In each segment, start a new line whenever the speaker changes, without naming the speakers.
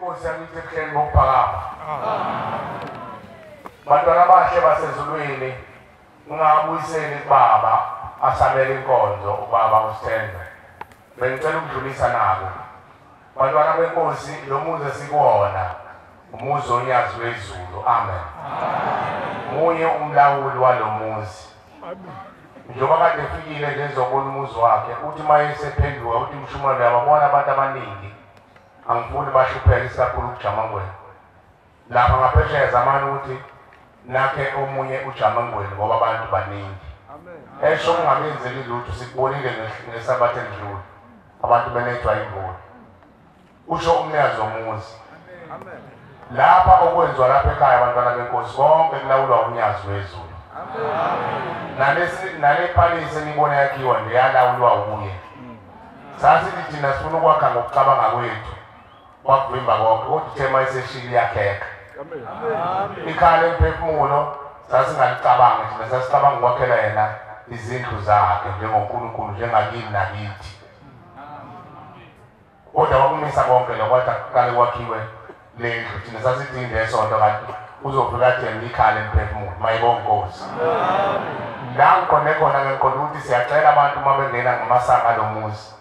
Inkosi yakithi ebuhleni bokuphakama. Bantwana abahle basezulwini, ungabuyiseli kubaba asabele inkonzo ubaba uSithembe. Bengicela ukudlulisa nabo. Bantwana benkosi, lo muzi esikuwona umuzi onyazi lwezulu. Amen. Munye umlawuli walo muzi. Njengoba kade efikile nje ezobona umuzi wakhe, uthi uma esephenduka uthi mshumane uyababona abantu abaningi, angifuni bahlupheke isikakhulu kuJamangweni. Lapha ngaphesheya zamani ukuthi nakhe omunye uJamangweni ngoba abantu baningi. Esho kungabenzeli lutho, sikubonile ngesabatha elidlule abantu benethwa imvula. Usho umnikazi womuzi. Lapha okwenziwa lapha ekhaya abantwana benkosi konke kulawulwa unyazi lwezulu. Nale palace enibona yakhiwa nje yalawulwa uye. Sasithi thina sifuna ukwakha ngokucabanga kwethu, kwakuvimba konke, kodwa ithema iseshili yakheka. Ikhala emphefumulo sasingalicabanga thina, sasicabanga ukwakhela yena izindlu zakhe njengoNkulunkulu, njengakini nakithi. Kodwa wakumisa konke lokho, kwathi akuqale kwakhiwe le ndlu. Thina sasithi indlu yesonto, kanti uzofika athi yena ikhala emphefumulo. Mayibonge Nkosi. La ngiqonde khona, ngiqonde ukuthi siyacela abantu uma bengena ngamasanga alo muzi,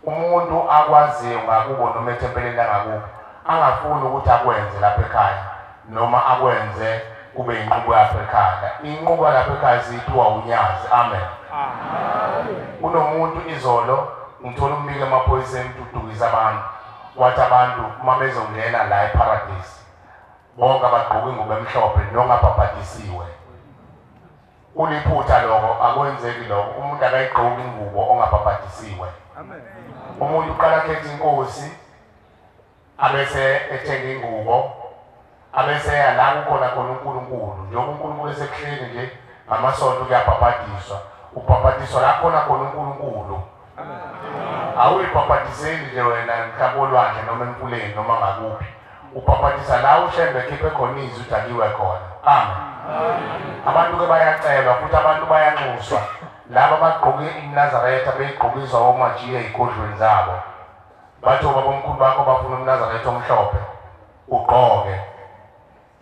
umuntu akwaziyo ngakubo noma ethempelini langakubo, angafuni ukuthi akwenze lapha ekhaya noma akwenze kube inqubo yapha ekhaya. Inqubo lapha ekhaya siyithiwa unyazi. Amen. Kunomuntu izolo ngithola umbiko emaphoyiseni udukisa abantu, wathi abantu uma bezongena la eParadise bonke abagqoka ingubo emhlophe nongabhabhadisiwe. Kuliphutha lokho, akwenzeki lokho. Umuntu akayigqoki ingubo ongabhabhadisiwe. Umuntu uqala akhethe inkosi, abese ethenga ingubo, abese eya la kukhona khona uNkulunkulu. Njengoba uNkulunkulu esekuhleli nje ngamasonto kuyabhabhadiswa, ubhabhadiswa la khona khona uNkulunkulu. Awuyibhabhadiseli nje wena mhlawumbe olwandle noma emfuleni noma ngakuphi, ubhabhadisa la uShembe ekhiphe khona izwi ukuthi akiwe khona. Amen. Abantu-ke bayacelwa futhi abantu bayanxuswa. Laba abagqoke iMnazaretha beyigqokiswa omajiya ey'godlweni zabo, bathi obabomkhulu bakho bafuna umNazaretha omhlophe, ugqoke.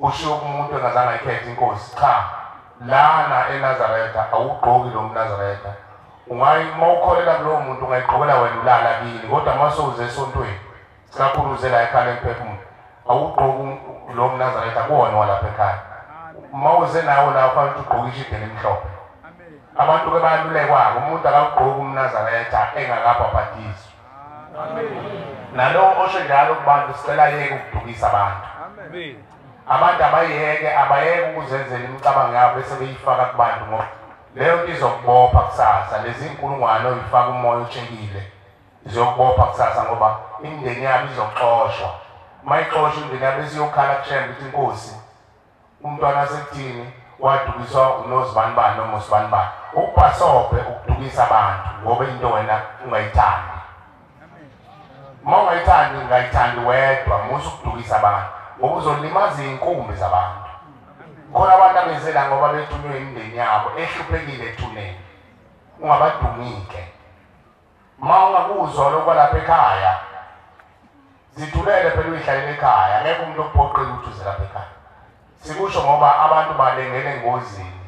Ushiwo kumuntu engazange ayikhethe inkosi. Cha, lana eNazaretha awugqoki lo mNazaretha. Uma ukholela kulowo muntu ungayigqokela wena ulala kini, kodwa uma sewuze esontweni, sikakhulu uze la ekhaya lemphefumulo, awugqoki lo mNazaretha kuwona walapha ekhaya. Uma uze nawo la ufanele ukuthi ugqoke ishidi elimhlophe. Abantu-ke bayalulekwa-ke, umuntu akawugqoki umNazaretha engakabhabhadiswa. Nalowo osho njalo kubantu sicela ayeke ukudukisa abantu. Abantu abayeke, abayeke ukuzenzela imicabango yabo bese beyifaka kubantu, ngoba leyo nto izokubopha kusasa. Lezi nkulungwane oyifaka umoya otshekile izokubopha kusasa, ngoba imindeni yabo izoxoshwa. Uma ixoshwa imindeni yabo isiyokhala kuShembe ukuthi inkosi umntwana asekuthini wadukiswa uNozibanibani noma uSibanibani. Ukubhasobhe ukudukisa abantu ngoba into wena ungayithandi. Uma ungayithandi, ungayithandi wedwa, musa ukudukisa abantu ngoba uzolimaza iy'nkumbi zabantu. Khona abantu abeze la ngoba bethunywe imindeni yabo ehluphekile ethuneni, ungabadumike. Uma ungakuzwa lokho lapha ekhaya, zithulele phela uyihlalele ekhaya, ngeke umuntu okuphoqile ukuthi uze lapha ekhaya. Sikusho ngoba abantu balengele engozini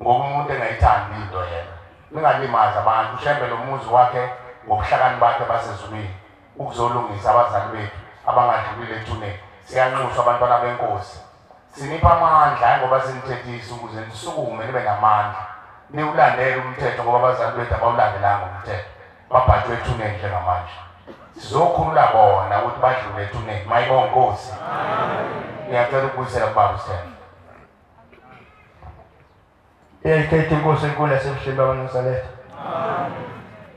ngoba umuntu engayithandi into yena. Ningalimazi abantu. uShembe lo muzi wakhe ngobuhlakani bakhe basezulwini ukuzolungisa abazali bethu abangadlulile ethuneni. Siyanxuswa abantwana benkosi, sinipha amandla hayi ngoba sinithethisa, ukuze nisukume nibe namandla niwulandele umthetho, ngoba abazali bethu abawulandelanga umthetho, babhajwe ethuneni njengamanje. Sizokhulula bona ukuthi badlule ethuneni. Mayibonge Nkosi. Ngiyacela ukubuyisela kubaba uSithembe.
Iyayikhetha inkosi enkulu yasebuhleni babaNazaretha.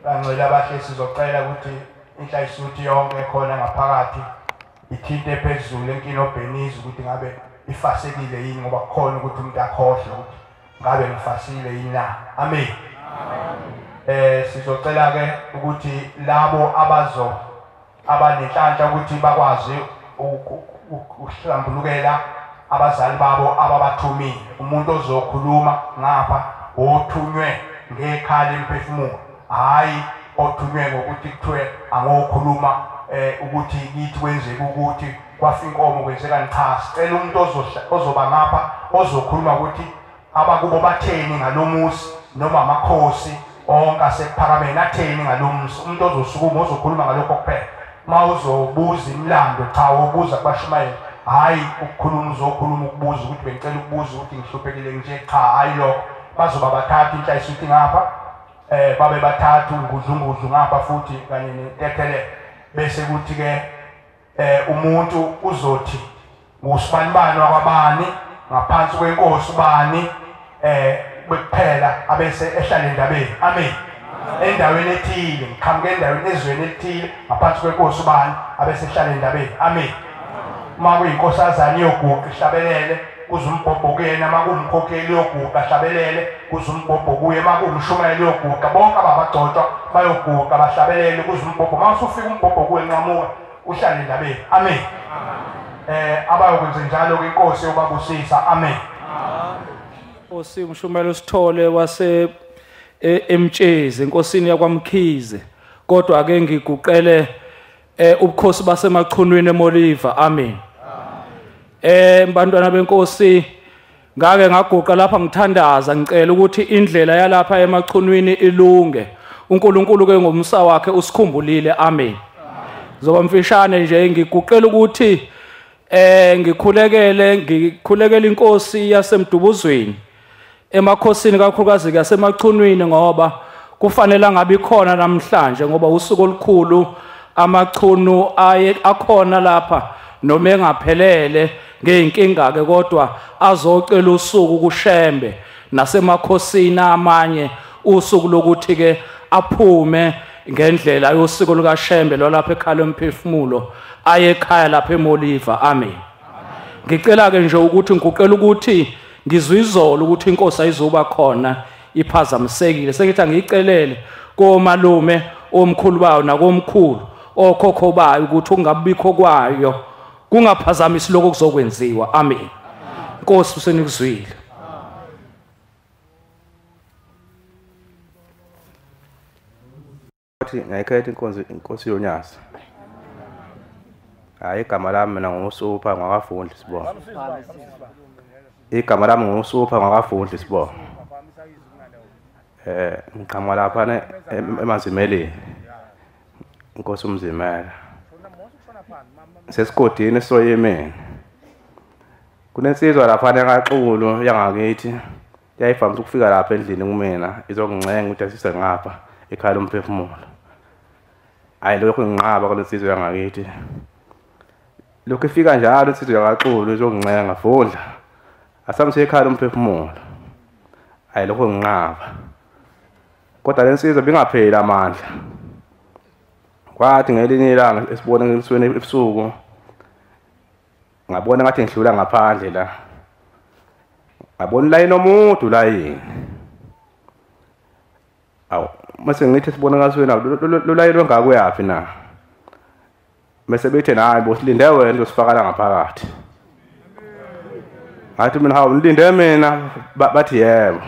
Bangcwele abahle, sizocela ukuthi inhlayisuthi yonke ekhona ngaphakathi ithinte phezulu enkinobheni izwe ukuthi ngabe ifasekile yini, ngoba kukhona ukuthi umuntu akhohlwe ukuthi ngabe ngifasile yini na. Amen. Sizocela ke ukuthi labo abanenhlanhla ukuthi bakwazi ukuhlambulukela abazali babo ababathumile. Umuntu ozokhuluma ngapha othunywe ngekhala emphefumulo, hayi othunywe ngokuthi kuthiwe angokhuluma ukuthi kithi kwenzeka ukuthi kwafa inkomo kwenzekani. Cha, sicela umuntu ozoba ngapha ozokhuluma ukuthi abakubo batheni ngalomusi noma amakhosi onke asekuphakameni atheni ngalomusi. Umuntu ozosukuma ozokhuluma ngalokho kuphela. Uma uzobuza imilando, cha, wobuza kubashumayeli, hhayi ukukhuluma uzokhuluma ukubuza ukuthi bengicela ukubuza ukuthi ngihluphekile nje, cha, hhayi lokho. Bazoba bathathu inhlayisuthi ngapha, babe bathathu ngudlungudlu ngapha futhi kanye nentethelelo. Bese kuthi-ke umuntu uzothi ngusibanibani wakwabani ngaphansi kwenkosi ubani, kuphela abese ehlala endabeni. Amen. Endaweni ethile, ngiqhamuke endaweni ezweni elithile ngaphansi kwenkosi ubani abese ehlala endabeni. Amen. Uma kuyinkosazana iyoguqa ihlabelele kuze umbhobho kuyena, uma kuwumkhokheli iyoguqa ahlabelele kuze umbhobho kuye, uma kuwumshumayeli iyoguqa, bonke ababagcotshwa bayoguqa bahlabelele kuze umbhobho. Uma usufika umbhobho kuwe nqamuka uhlale endabeni. Amen. Abayokwenza njalo-ke inkosi yobabusisa. Amen.
Nkosi umshumayeli uSithole wase eMtshezi enkosini yakwaMkhize, kodwa ke ngiguqele ubukhosi baseMachunwini eMoliva. Amen. Bantwana benkosi, ngake ngaguqa lapha ngithandaza ngicela ukuthi indlela yalapha eMachunwini ilunge. uNkulunkulu ke ngomsa wakhe usikhumbulile. Amen. Zoba mfishane nje, ngiguqela ukuthi ngikhulekele inkosi yaseMdubuzweni emakhosini kakhulukazi yaseMachunwini, ngoba kufanele ngabe ikhona namhlanje ngoba usuku olukhulu amachunu aye akhona lapha noma engaphelele ngeyinkinga ke, kodwa azocela usuku kuShembe nasemakhosini amanye usuku lokuthi ke aphume ngendlela yosiko lukaShembe lwalapha ekhaya lomphefumulo aye ekhaya lapha eMoliva. Amen. Ngicela ke nje ukuthi ngiguqela ukuthi ngizwe izolo ukuthi inkosi ayizoba khona iphazamisekile. Sengithi angiyicelele komalume omkhulu bayo nakomkhulu okhokho bayo ukuthi ungabikho kwayo kungaphazamisi lokho kuzokwenziwa. Amen. Inkosi usenikuzwile.
Athi ngayikhetha inkonzo inkosi yoNyazi. Hayi, igama lami mina nguSupha ngwakaFundli sibonga. Igama lami nguSupha ngwakaFundli sibonga. Ngiqhamuka lapha eMazimeleni. Inkosi uMzimela. Sesigodini soyimeni. Kunensizwa lapha engaxulu yangakithi yayivamise ukufika lapha endlini kumina izongincenga ukuthi asise ngapha ekhaya lomphefumulo. Hayi, lokho nginqaba kwalensizwa yangakithi. Lokhu ifika njalo insizwa yakaXulu izongincenga, Vundla asamse ekhaya lomphefumulo. Hayi, lokho nginqaba. Kodwa lensizwa bingapheli amandla. Kwathi ngelinye ilanga esibona ngemsweni ebusuku ngabona ngathi ngidlula ngaphandle la. Ngabona layini omude layini. Awu, mase ngithi sibona ngasweni lo layini ongaka uyaphi na? Mase bethe hayi bo silinde wena uzosifaka la ngaphakathi. Ngathi mina hawu nilinde mina, bathi yebo.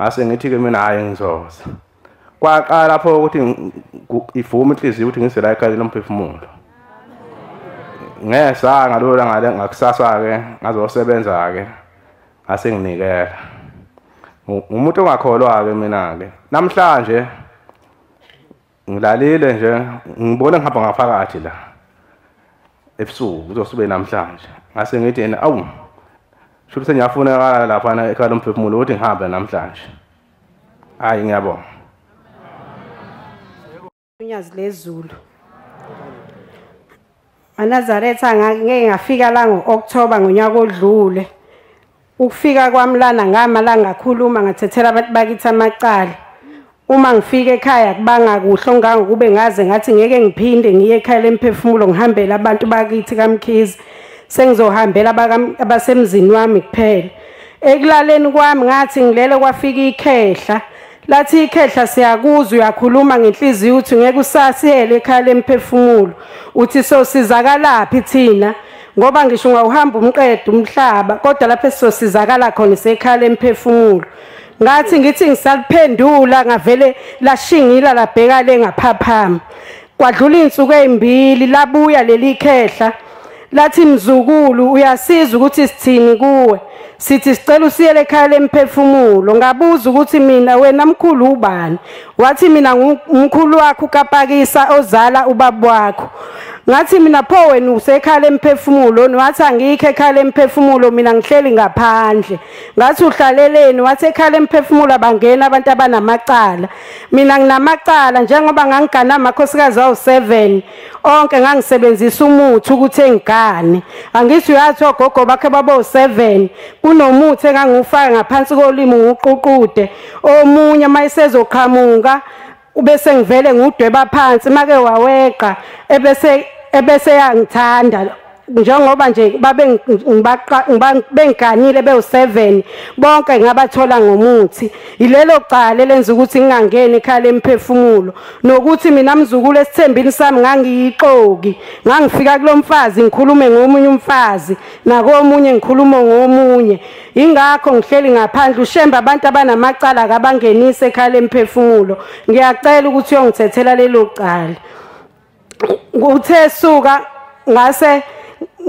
Ngase ngithi ke mina hayi ngizoza. Kwaqala lapho ukuthi ivume inhliziyo ukuthi ngise la ekhaya lomphefumulo. Ngesa ngalula ngale ngakusasa ke ngazosebenza ke ngase nginikela. Umuntu ongakholwa ke mina ke namhlanje ngilalile nje ngibona ngihamba ngaphakathi la ebusuku kuzosube namhlanje. Ngase ngithi yena awu shuthi sengiyafuneka lapha ekhaya lomphefumulo ukuthi ngihambe namhlanje. Hayi, ngiyabonga.
Unyazi lezulu. Anazaretha ngeke ngafika la ngo-October ngonyaka odlule. Ukufika kwami lana ngama la ngakhuluma ngathethela abantu bakithi amacala. Uma ngifika ekhaya kubanga kuhle ongangokube ngaze ngathi ngeke ngiphinde ngiye ekhaya lemphefumulo ngihambele abantu bakithi kaMkhize. Sengizohambela abasemzini wami kuphela. Ekulaleni kwami ngathi ngilele kwafika ikhehla. Lathi ikhehla siyakuzwa uyakhuluma ngenhliziyo uthi ngeke usasiyele ekhaya lemphefumulo. Uthi sosizakalaphi thina ngoba ngisho ungawuhamba umqede umhlaba kodwa lapho esizosizakala khona isekhaya lemphefumulo. Ngathi ngithi ngisaliphendula ngavele lashingila labheka le ngaphaphama. Kwadlula insuku ezimbili labuya leli khehla lathi mzukulu uyasiza ukuthi sithini kuwe, sithi sicela usiyele ekhaya lemphefumulo. Ngabuza ukuthi mina wena mkhulu ubani? Wathi mina ngumkhulu wakho uKapakisa ozala ubaba wakho. Ngathi mina pho wena usekhaya lemphefumulo? Wathi angikho ekhaya lemphefumulo, mina ngihleli ngaphandle. Ngathi uhlaleleni? Wathi ekhaya lemphefumulo abangena abantu abanamacala. Mina nginamacala njengoba ngangigana amakhosikazi awu7 onke ngangisebenzisa umuthi ukuthi engigane. Angithi uyathi ogogo bakhe babo7 kunomuthi engangiwufaka ngaphansi kolimi ngiwuququde, omunye mayisezoqhamuka ubese ngivele ngudweba phansi make waweqa ebese yangithanda njengoba nje babe bengiganile bewu7 bonke ngabathola ngomuthi. Ilelo cala lenza ukuthi ngingangeni ekhaya lemphefumulo, nokuthi mina mzukulu esithembini sami ngangiyixoki, ngangifika kulomfazi ngikhulume ngomunye umfazi nakomunye ngikhuluma ngomunye. Ingakho ngihleli ngaphandle. Ushembe abantu abanamacala akabangenise ekhaya lemphefumulo. Ngiyacela ukuthi uyongithethela lelo cala. Uthe suka ngase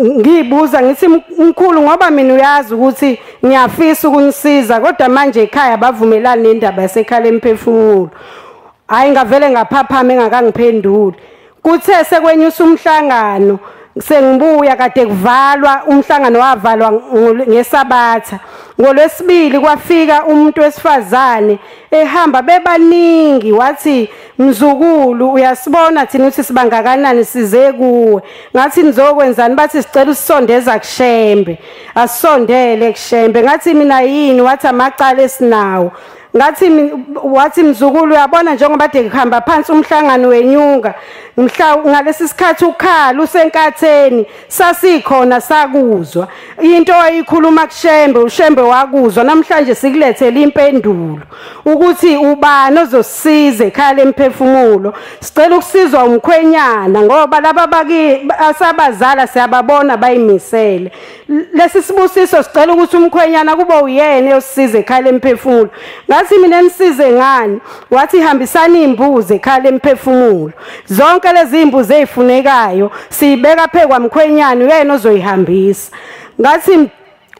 ngibuza ngithi mkhulu, ngoba mina uyazi ukuthi ngiyafisa ukunisiza kodwa manje ekhaya bavumelani nendaba yasekhaya lemphefumulo. Hayi ngavele ngaphaphama engakangiphenduli. Kuthe sekwenyusa umhlangano sengibuya, kade kuvalwa umhlangano, wavalwa ngesabatha. Ngolwesibili kwafika umuntu wesifazane ehamba bebaningi, wathi mzukulu uyasibona thina ukuthi sibangakanani size kuwe. Ngathi nizokwenzani? Bathi sicela usisondeza kuShembe. Asondele kuShembe. Ngathi mina yini? Wathi amacala esinawo. Ngathi wathi mzukulu uyabona njengoba kade kuhamba phansi umhlangano wenyuka mhla ngalesi sikhathi ukhala usenkatheni sasikhona sakuzwa into ayikhuluma kuShembe, uShembe wakuzwa. Namhlanje sikulethele impendulo ukuthi ubani ozosiza ekhaya lemphefumulo. Sicela ukusizwa umkhwenyana ngoba laba baki asabazala siyababona bayimisele. Lesi sibusiso sicela ukuthi umkhwenyana kube uyena osisiza ekhaya lemphefumulo. Ngathi mina nisize ngani? Wathi hambisani imbuzi ekhaya lemphefumulo, zonke lezi imbuzi ezifunekayo siyibeka phe kwamkhwenyana, uyena ozoyihambisa. Ngathi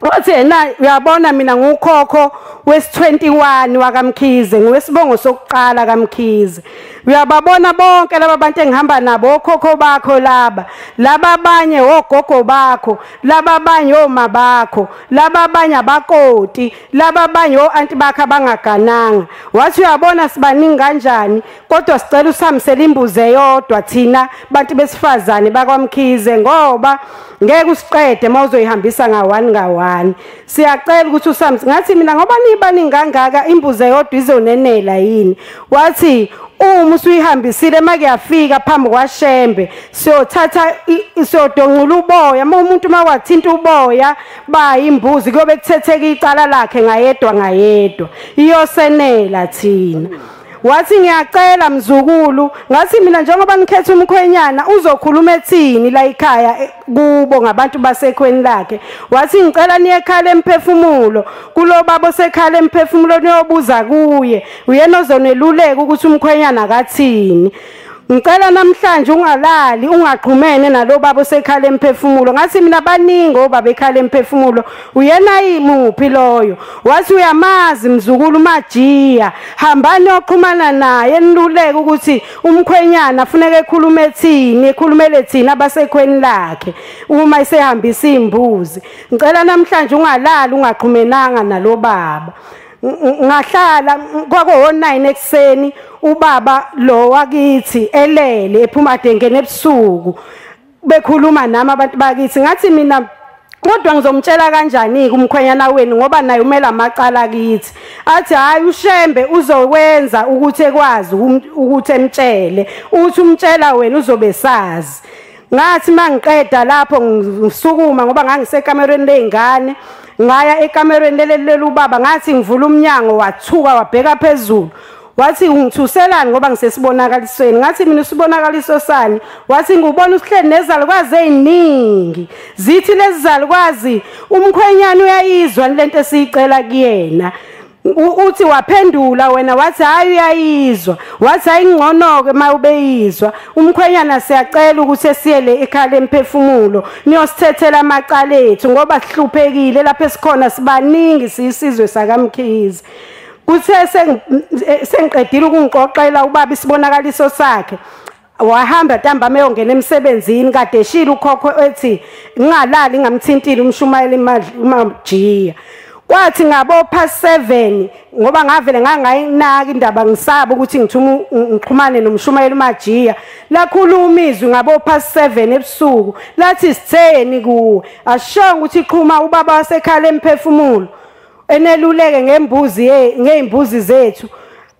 wathi yena uyabona mina ngukhokho wesi21 wakaMkhize, ngowesibongo sokuqala kaMkhize. Uyababona bonke laba bantu engihamba nabo, okhokho bakho laba, laba abanye ogogo bakho, laba abanye oma bakho, laba abanye abakoti, laba abanye oanti bakho abangagananga. Wathi uyabona sibaningi kanjani, kodwa sicela usihambisele imbuzi eyodwa thina bantu besifazane bakwaMkhize, ngoba ngeke usiqede mawuzoyihambisa nga1 nga1. Siyacela ukuthi usihambise. Ngathi mina ngoba nibaningi kangaka imbuzi eyodwa izonenela yini? Wathi uma usuyihambisile makuyafika phambi kwaShembe siyothatha siyodonqula uboya, uma umuntu makwathinta uboya bayimbuzi kuyobe kuthetheka icala lakhe ngayedwa ngayedwa, iyosenela thina. Wathi ngiyacela mzukulu. Ngathi mina njengoba nikhetha umkhwenyana uzokhuluma ethini la ekhaya kubo ngabantu basekhweni lakhe. Wathi ngicela niye ekhaya lemphefumulo kulobaba osekhaya lemphefumulo niyobuza kuye, uyena ozoneluleka ukuthi umkhwenyana akathini. Ngicela namhlanje ungalali ungaqhumene nalobaba osekhala lemphefumulo. Ngathi mina baningi obaba ekhala lemphefumulo, uyena yimuphi loyo? Wathi uyamazi mzukulu Majiya, hambani yoxhumana naye niluleke ukuthi umkhwenyana afuneke ekhulume ethini, ekhulumele thina abasekhweni lakhe uma esehambisa imbuzi. Ngicela namhlanje ungalali ungaqhumenanga nalobaba. Ngahlala kwako 9 ekuseni ubaba lo wakithi elele ephuma dengene ebusuku bekhuluma nami abantu bakithi. Ngathi mina kodwa ngizomtshela kanjani umkhwenyana wenu ngoba naye umela amacala kithi? Athi hayi uShembe uzokwenza ukuthi ekwazi ukuthi emtshele, uthi umtshela wena uzobe sazi. Ngathi mangiqeda lapho ngisukuma ngoba ngangisekamerweni lezingane, ngaya ekamerweni leleli ubaba, ngathi ngivula umnyango wathuka wabheka phezulu. Wathi ungithuselani ngoba ngisesibonakalisweni? Ngathi mina usibonakaliso sani? Wathi ngubona usihleli nezalukwazi eziningi, zithi lezi zalukwazi umkhwenyana uyayizwa lento esiyicela kuyena. Uthi waphendula wena wathi hayi uyayizwa, wathi ayingcono ke mawubeyizwa. Umkhwenyana siyacela ukuthi esiyele ekhaya lemphefumulo niyosithethela amacala ethu ngoba sihluphekile lapha esikhona, sibaningi siyisizwe sakaMkhize. Kuthe sengiqedile ukungixoxela ubaba isibonakaliso sakhe, wahamba ntambama eyongena emsebenzini kade eshilo ukhokho ethi ngingalali ngamthintile umshumayeli uMajiya. Kwathi ngabo past 7 ngoba ngavele ngangayinaka indaba ngisaba ukuthi ngithuma ngixhumane nomshumayeli uMajiya, lakhuluma izwi ngabo past 7 ebusuku lathi sitheni kuwe, ashonga ukuthi iqhuma ubaba wasekhala emphefumulo eneluleke ngembuzi ngeimbuzi zethu.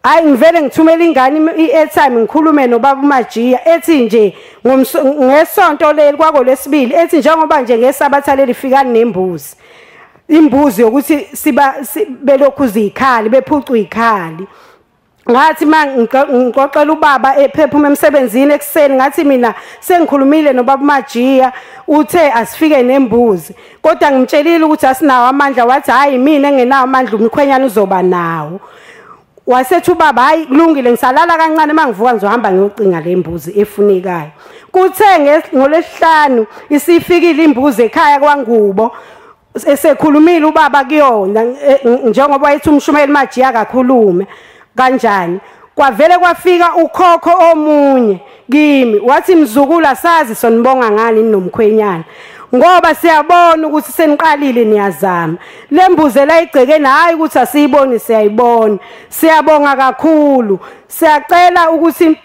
Hayi ngivele ngithumela ingane i-airtime ngikhulume nobaba uMajiya ethi nje ngesonto leli kwakolesibili ethi njengoba nje ngesabatha leli fikani nembuzi, imbuzi yokuthi siba belokhu zikhali bephucu ikhali. Ngathi mangixoxela ubaba ephephuma emsebenzini ekseni, ngathi mina sengikhulumile nobaba uMajiya uthe asifike nembuzi, kodwa ngimtshelile ukuthi asinawo amandla, wathi hayi mina engenawo amandla umkhwenyana uzoba nawo. Wasethi ubaba hayi kulungile ngisalala kancane mangivuka ngizohamba ngiyocinga lembuzi efunekayo. Kuthe ngolesihlanu isifikile imbuzi ekhaya kwaNgubo, esekhulumile ubaba kuyona njengoba wayethi umshumayeli Majiya akakhulume kanjani. Kwavele kwafika ukhokho omunye kimi wathi mzukulu asazi sonibonga ngani nomkhwenyana ngoba siyabona ukuthi seniqalile niyazama, lembuze la igcekeni hayi ukuthi asiyiboni siyayibona, siyabonga kakhulu, siyacela ukuthi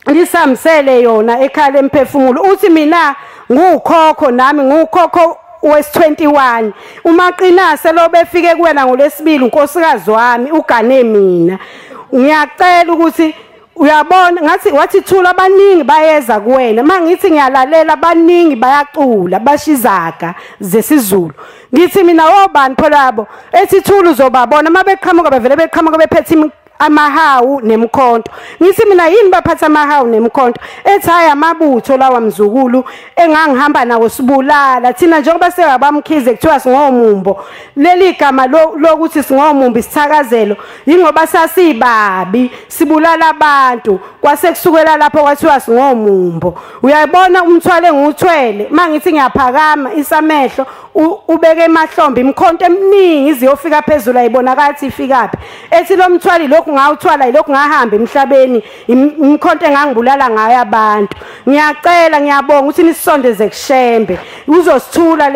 lisambisele yona ekhaya lemphefumulo. Uthi mina ngukhokho nami ngukhokho wes21 uMaqinase lo befike kuwena ngolesibili unkosikazi wami ugane mina, ngiyacela ukuthi uyabona. Ngathi wathi thula abaningi bayeza kuwena, mangithi ngiyalalela abaningi bayacula bashizaga zesiZulu, ngithi mina obani pho labo, ethi thula uzobabona mabeqhamuka bevele beqhamuka bephethe amahawu nemkhonto. Ngithi mina yini baphatha amahawu nemkhonto? Ethi hayi amabutho lawa mzukulu engangihamba nawo sibulala thina njengoba sengabamkhize kuthiwa singomumbo, leli gama lokuthi singomumbo isithakazelo yingoba sasibabi sibulala abantu, kwase kusukela lapho kwathiwa singomumbo. Uyayibona umthwalo engiwuthwele mangithi ngiyaphakama isamehlo ubeke emahlombe imkhonto eminingi iziyofika phezulu ayibonakala ifikaphi, ethi lo mthwali lokhu ngawuthwala lokhu ngahamba emhlabeni imkhonto engangibulala ngayo abantu. Ngiyacela ngiyabonga ukuthi nisondeze kuShembe uzosithula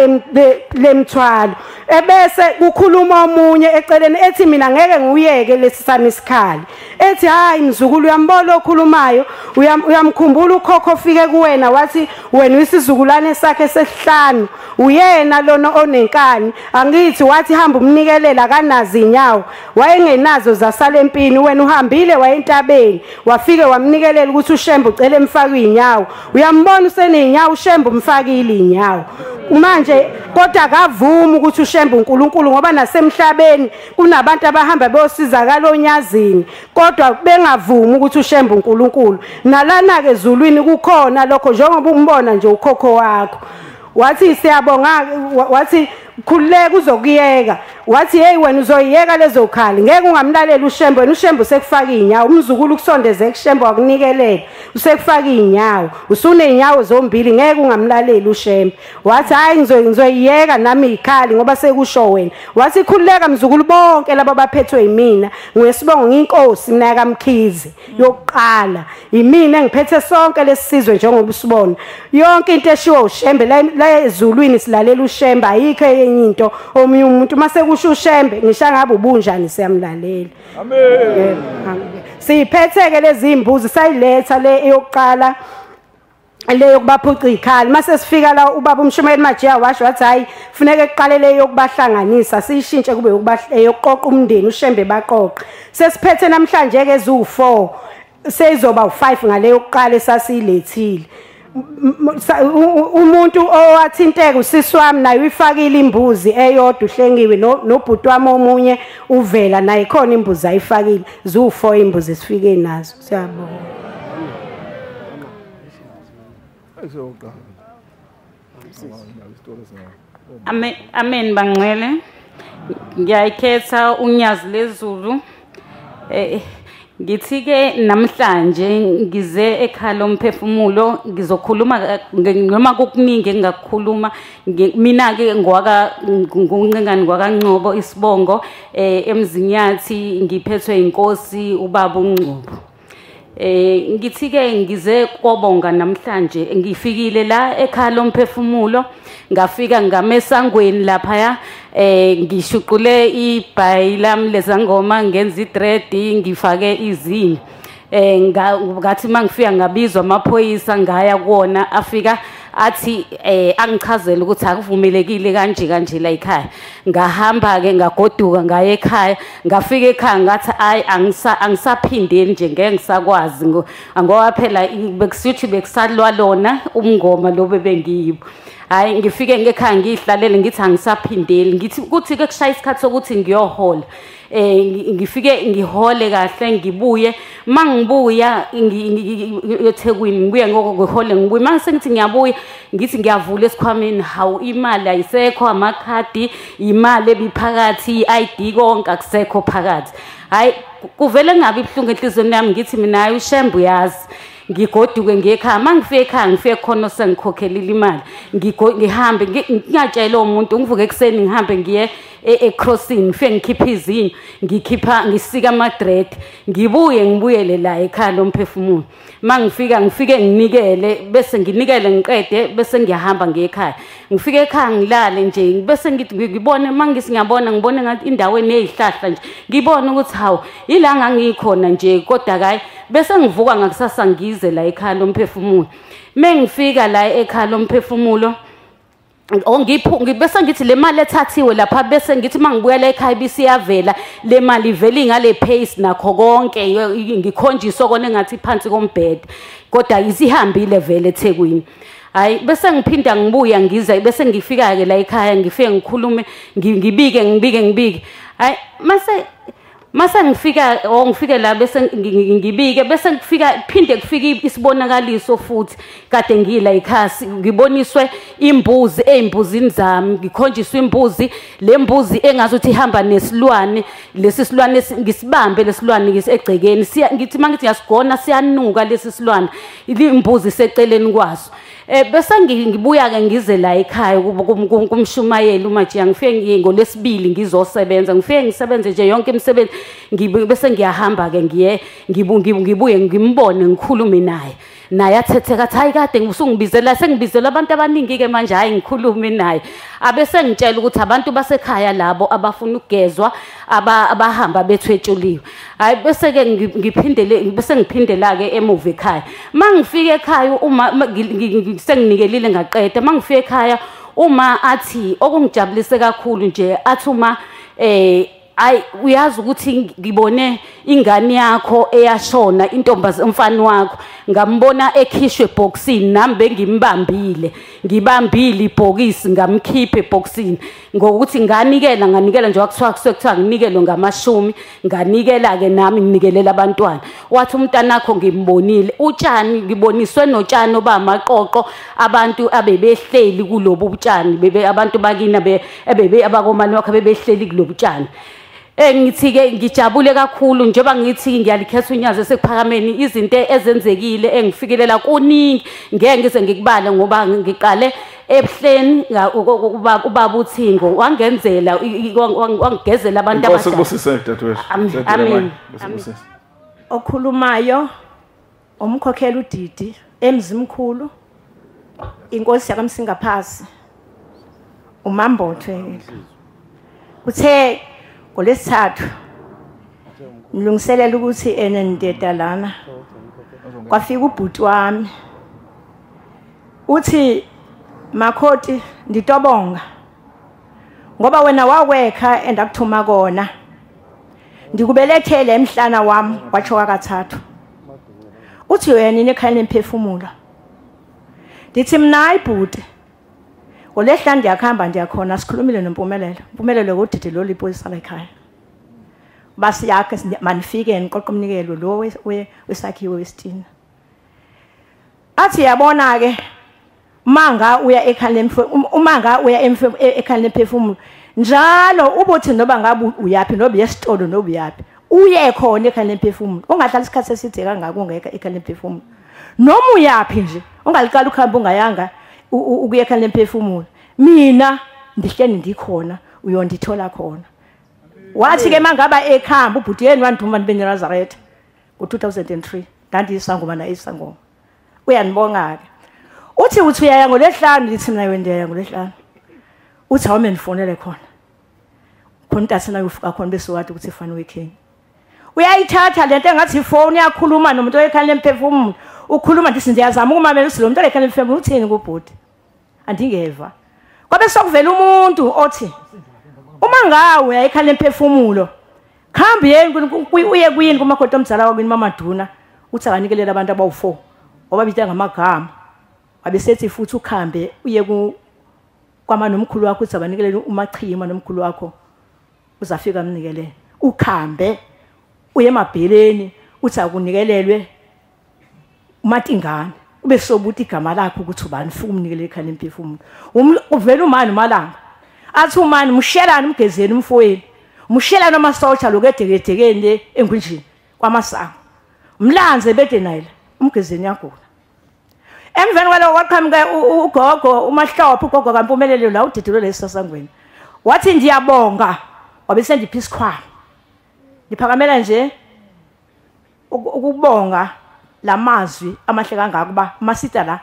lemthwalo. Ebese kukhuluma omunye eceleni ethi mina ngeke ngiyeke lesi sami isikhali, ethi hayi mzukulu uyambona okhulumayo, uyamkhumbula ukhokho ofike kuwena wathi wena uyisizukulwane sakhe sesihlanu, uyena lona onenkani, angithi wathi hamba umnikelela kanazi inyawo, wayengenazo zasala empini, wena uhambile wayentabeni wafike wamnikelela ukuthi uShembe ucela emfake inyawo, uyambona usenenyawo uShembe umfakile inyawo manje, kodwa akavumi ukuthi uShembe uNkulunkulu ngoba nasemhlabeni kunabantu abahamba beyosizakala onyazini kodwa bengavumi ukuthi uShembe uNkulunkulu. Nalana ke ezulwini kukhona lokho njengoba umbona nje ukhokho wakho. Wathi siyabonga, wathi khululeka uzokuyeka, wathi hey wena uzoyiyeka lezokhali ngeke ungamlalela uShembe, wena uShembe usekufaka inyawo, umzukulu kusondeze kuShembe wakunikelela usekufaka inyawo, usunenyawo zombili ngeke ungamlaleli uShembe. Wathi hayi ngizoyiyeka nami ikhali ngoba sekusho wena. Wathi khululeka mzukulu bonke laba baphethwe yimina, ngiyesibongo nginkosi mina kaMkhize yokuqala, yimina engiphethe sonke lesizwe njengoba usibona yonke into eshiwo uShembe la ezulwini silalela uShembe, ayikho enye into omunye umuntu mase kusho uShembe ngisho ngabe ubunjani siyamlalela. Amen. Siyiphetheke lezi imbuzi sayiletha le eyokuqala le yokubaphuca ikhali, mase sifika la ubaba umshumayeli Majiya washo wathi hayi funeke kuqale le yokubahlanganisa siyishintshe kube yokuqoqa umndeni uShembe baqoqa. Sesiphethe namhlanje ke ezu4 seyizoba u5 ngale yokuqala esasiyilethile. Umuntu owathinteka usisi wami naye uyifakile imbuzi eyodwa uhlengiwe, nobhuti wami omunye uvela naye khona imbuzi ayifakile, zu4 imbuzi esifike nazo. Siyabonga.
Amen, amen bangcwele. Ngiyayikhetha uNyazi lezulu. Ngithi ke namhlanje ngize ekhaya lomphefumulo, ngizokhuluma noma kukuningi engingakukhuluma. Mina ke ngwaka nguNcingane ngwakaNgcobo isibongo, eMzinyathi, ngiphethwe inkosi ubaba uNgcobo. Ngithi ke ngize kobonga namhlanje, ngifikile la ekhaya lomphefumulo, ngafika ngamesangweni laphaya, ngishuqule ibhayi lami lezangoma, ngenza i-dread, ngifake izinyo. Ngathi mangifika ngabizwa amaphoyisa, ngaya kuwona, afika athi angichazele ukuthi akuvumelekile kanje kanje la ekhaya. Ngahamba ke ngagoduka ngaya ekhaya, ngafika ekhaya ngathi ayi angisaphindeli nje, ngeke ngisakwazi ngoba phela bekusithi bekusalwa lona umngoma lo bebengiyibo. Hayi, ngifike ngekhaya ngihlalele ngithi angisaphindeli, ngithi kuthi ke kushaya isikhathi sokuthi ngiyohola. Ngifike ngihole kahle ngibuye, mangibuya eThekwini ngibuye ngihole ngibuye, mase ngithi ngiyabuya ngithi ngiyavula esikhwameni, hawu imali ayisekho, amakhadi, imali ebiphakathi, i-ID konke akusekho phakathi. Hayi, kuvele ngabe ibhlungu enhlizweni yami, ngithi mina hayi uShembe uyazi. Ngigoduke ngiyekhaya, mangifike ekhaya ngifike khona sengikhokhelile imali, ngihambe ngingatshela umuntu, ngivuke ekuseni ngihambe ngiye e-crossing, ngifike ngikhiphe izinyo, ngikhipha ngisika ama-dread, ngibuye ngibuyele la ekhaya lomphefumulo. Mangifika ngifike nginikele, bese nginikele ngiqede, bese ngiyahamba ngiye ekhaya. Ngifike ekhaya ngilale nje, bese ngithi ngibone, mangisi ngiyabona ngibone ngathi indaweni eyihlahla nje, ngibone ukuthi hawu ila ngangikhona nje, kodwa hayi bese ngivuka ngakusasa ngize la ekhaya lomphefumulo. Mengifika la ekhaya lomphefumulo, bese ngithi le mali ethathiwe lapha, bese ngithi mangibuyela ekhaya ibisiyavela le mali ivele ngale pace nakho konke, ngikhonjiswa kona engathi phansi kombhede, kodwa isihambile vele eThekwini. Hayi, bese ngiphinda ngibuya ngize, bese ngifika ke la ekhaya ngifike ngikhulume, ngibike ngibike ngibike. Hayi, mase ngifika ngifike la bese ngibike, bese ngifika phinde kufika isibonakaliso futhi kade ngila ekhasi, ngiboniswe imbuzi ezimbuzini zami, ngikhonjiswe imbuzi, le mbuzi engazuthi ihamba nesilwane, lesi silwane ngisibambe lesilwane ngisegcekeni, ngithi mangithi ngiyasigona siyanuka lesi silwane, imbuzi seceleni kwaso. Bese ngibuya ke ngize la ekhaya kumshumayeli uMajiya, ngifike ngolesibili ngizosebenza, ngifike ngisebenze nje yonke imisebenzi, bese ngiyahamba ke ngiye ngibuye ngimbone ngikhulume naye. Naye athethe kathi hayi kade usungibizela, sengibizela abantu abaningi ke manje, hayi ngikhulume naye. Abese ngitshela ukuthi abantu basekhaya labo abafuna ukugezwa abahamba bethwetshuliwe. Hayi, bese ke ngiphindele, bese ngiphindela ke emuva ekhaya. Mangifika ekhaya uma senginikelile ngaqeda, mangifika ekhaya uma athi okungijabulise kakhulu nje, athi uma ayi uyazi ukuthi ngibone ingane yakho eyashona, intombaze umfana wakho, ngambona ekhishwe ebhokisini, nami bengimbambile, ngibambile ibhokisi ngamkhipha ebhokisini, ngokuthi nganikela nganikela nje, kwakuthiwa kuthiwa nginikele ngamashumi, nganikela ke nami nginikelela abantwana. Wathi umntanakho ngimbonile, utshani ngiboniswe notshani obamaqoqo, abantu abebehleli kulobu butshani, bebe abantu bakini ebebe abakomani wakhe bebehleli kulobu tshani. Ngithi ke ngijabule kakhulu njengoba ngithi ngiyalikhetha uNyazi esekuphakameni, izinto ezenzekile engifikelela kuningi ngeke ngize ngikubale ngoba ngiqale ebuhleni ubaba uThingo wangenzela wangigezela abantu
abadala.
Amen.
Okhulumayo umkhokhela uDidi eMzimkhulu, inkosi yakamsingaphasi uMambotho. Uthe ngolesithathu ngilungiselela ukuthi ene ndeda lana, kwafika ubhuti wami uthi makhoti nditobonga ngoba wena wakwekha endakuthuma kona, ndikubelethele emhlana wami, watsho kathathu. Uthi wena inekhaya lemphefumulo. Ndithi mina hayi bhuti, ngolesihlanu ndiyakuhamba ndiyakhona, sikhulumile noMpumelelo. Mpumelelo ngudidi lo lipolisa la ekhaya, basiyakhe manifike niqoqa umnikelo lo wesakhiwo wesitina. Athi yabona ke Manga uya ekhaya uma nga uya ekhaya lemphefumulo njalo ubothi noba ngabe uyaphi noba yesitolo noba uyaphi uye khona ekhaya lemphefumulo, ungahlala isikhathi eside kangaka ungekho ekhaya lemphefumulo. Noma uyaphi nje ungaliqala ukuhamba ungayanga ukuya ekhaya lemphefumulo, mina ndihleni ndikhona uyondithola khona. Wathi ke mangaba ekhamba ubhuti yena wanduma nibeNazaretha ngo-2003 ndandiyisangoma naye isangoma. Uyanibonga ke. Uthi uthi uyaya ngolesihlanu, ndithi mina wena ndiyaya ngolesihlanu. Uthi awume ndifonele khona. Khona intathi nayo ufika khona bese wathi ukuthi ifane weekend. Uyayithatha lento engathi ifoni uyakhuluma nomuntu oyekhaya lemphefumulo. Ukhuluma ndithi ndiyazama ukumamela uthi lo muntu oyekhaya lemphefumulo uthini kubhuti. Andingeva. Kwabe sokuvela umuntu othi uma ngawe uyayikhaya lemphefumulo khambi yeni uye kuyini kumakhoto omzala wakwini Mamaduna uthi akanikelela abantu abawu4 wababita ngamagama. Wabesethi futhi ukhambe uye kwama nomkhulu wakho uthi abanikelele uMachima nomkhulu wakho uzafika amnikelele. Ukhambe uye emabheleni uthi akunikelelwe uMatingane ube sobuthi igama lakho ukuthi ubani ufuna umnikelele ekhaya lemphefumulo. Uvela umani umalanga athi umani mushelani umgezeni umfowenu mushelani amasotsha lokhu edekedekeni le engwinjini kwamasango mlanze bede naye umgezeni yagula. Emveni kwaloko kwaqhamuka ugogo uMahlophe, ugogo kaMpumelelo la udidilwe lesasangweni. Wathi ndiyabonga wabe sendipha isikhwama. Ngiphakamela nje ukubonga lamazwi amahle kangaka kuba masita la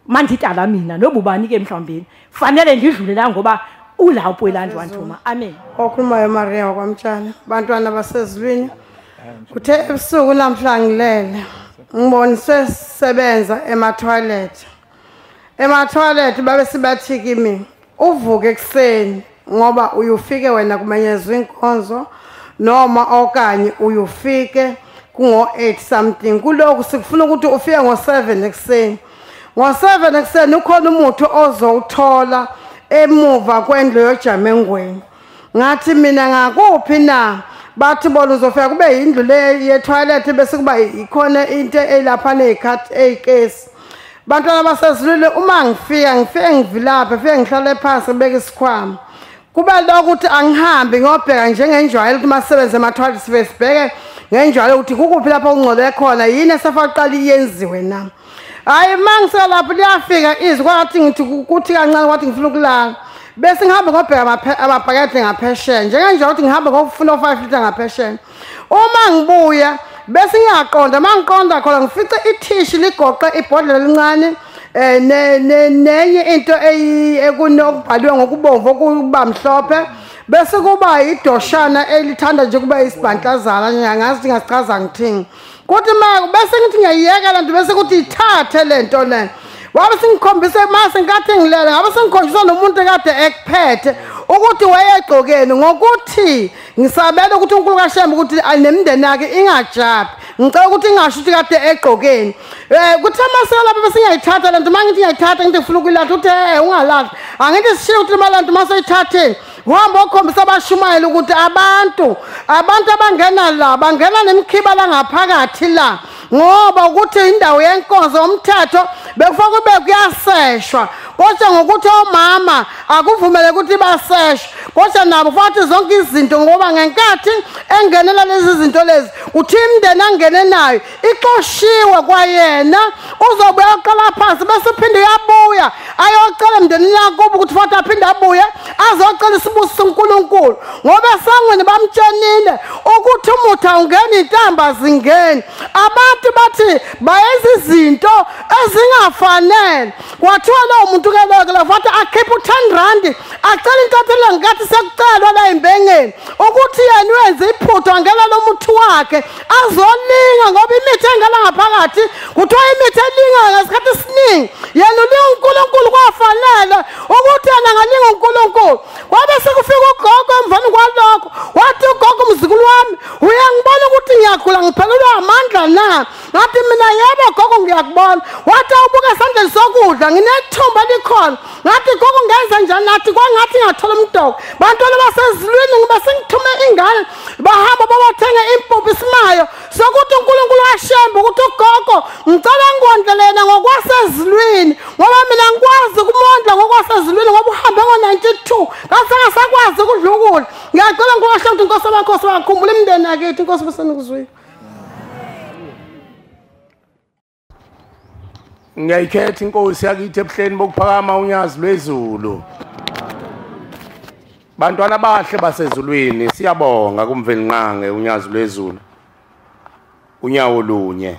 mandita la mina nobubani ke mhlawumbe fanele ngidlule la ngoba ula uPwelandi wanthuma. Amen.
Okhulumayo Maria wakwaMtshana, bantwana basezulwini, kuthe ebusuku namhla ngilele ngiboniswe sisebenza ema-toilet. Ema-toilet babe sibathi kimi uvuke ekuseni ngoba uyufike wena kumenyezwa inkonzo noma okanye uyufike kungo-8 something. Kulokhu sikufuna ukuthi ufike ngo-7 ekuseni. Ngo-7 ekuseni ukhona umuthi ozowuthola emuva kwendlu yojamengweni. Ngathi mina ngakuphi na? Bathi bona uzofika kube yindlu le ye-toilet bese kuba ikhona into elapha nezikhathi ezikesi. Bantwana basezulwini uma ngifika ngifike ngivilaphe ngifike ngihlale phansi ngibeke isikhwama. Kube lokho ukuthi angihambi ngiyobheka njengenjwayelo ukuthi masebenze ema-toilet sibe sibheke ngenjwayelo ukuthi kukuphi lapho kungcole khona yini esafaqala iyenziwe na. Hayi mangise lapho liyafika izwi kwathi ngithi kuthi kancane kwathi ngifuna ukulala. Bese ngihambe ngobheka amabhakede ngaphesheya njengenjalo ukuthi ngihambe ngokufuna 5 liter ngaphesheya. Uma ngibuya bese ngiyaqonda mangiqonda khona ngifice ithishi ligoqe ibhodlela elincane nenye into ekunokubhaliwe ngokubomvu okuba mhlophe bese kuba idoshana elithanda nje kuba isibhantlazana ngiyangazi ngasichaza ngithini. Kuthi bese ngithi ngiyayiyeka lento bese kuthi ithathe lento le. Wabe singikhombise mase nkathi ngilele ngabe sengikhonjiswa nomuntu kade ekuphethe ukuthi wayegqokeni ngokuthi ngisabela ukuthi uNkulunkulu kaShembe ukuthi nemindeni yakhe ingajabi. Ngicela ukuthi ingasho ukuthi kade egqokeni. Kuthe mase lapha bese ngiyayithatha lento mangithi ngiyayithatha ngithi ngifuna ukuyilahla uthi ungalahli. Angithi sishiye ukuthi malanto mase uyithatheni. Uhamba okhombisa abashumayela ukuthi abantu abangena la bangena nemikhiba la ngaphakathi la ngoba ukuthi indawo yenkonzo umthetho bekufaka kube kuyaseshwa kodwa ngokuthi omama akuvumele ukuthi baseshwe kodwa nabo futhi zonke izinto ngoba ngenkathi engenela lezi zinto lezi uthi imndeni angene nayo ixoshiwe kwayena uzobuya uqala phansi bese uphinde uyabuya ayocela emndenini yakubo ukuthi futhi aphinde abuye azocela isibusiso uNkulunkulu ngoba esangweni bamtshenile ukuthi umuthi awungeni intamba zingeni. Abantu bathi bayenza izinto ezingafanele. Kwathiwa lowo muntu ke lo futhi akhiphe u10 rand acela intathelo ngenkathi sekucelwa la embengeni ukuthi yena wenze iphutha ngela lo muthi wakhe azolinga ngoba imithi engela ngaphakathi kuthiwa imithi elinga ngesikhathi esiningi yena ulinga uNkulunkulu kwafanele ukuthi yena angalinga uNkulunkulu. Kwabe sekufika ugogo emveni kwalokho wathi ugogo mzukulu wami uyangibona ukuthi ngiyakhula ngiphelelwa amandla na? Ngathi mina yebo gogo ngiyakubona. Wathi awubuka esandleni sokudla nginethumba likhona. Ngathi gogo ngenza njani? Ngathi kwangathi ngathola umdoko. Bantwana basezulwini ngiba sengithume ingane bahamba babathenga impuphu isimayo Sokuthi uNkulunkulu washemba ukuthi ugogo ngicela ngondle yena ngokwasezulwini, ngoba mina ngikwazi ukumondla ngokwasezulwini ngoba uhambe ngo-92 ngasengasakwazi ukudla ukudla. Ngiyacela uNkulunkulu washemba ukuthi inkosi amakhosi wakhumbula imindeni yakithi. Inkosi besenikuzwile.
Ngiyayikhetha inkosi yakithi ebuhleni bokuphakama unyazi lwezulu. Bantwana bahle basezulwini, siyabonga kuMvelinqange unyazi lwezulu. Unyawo lunye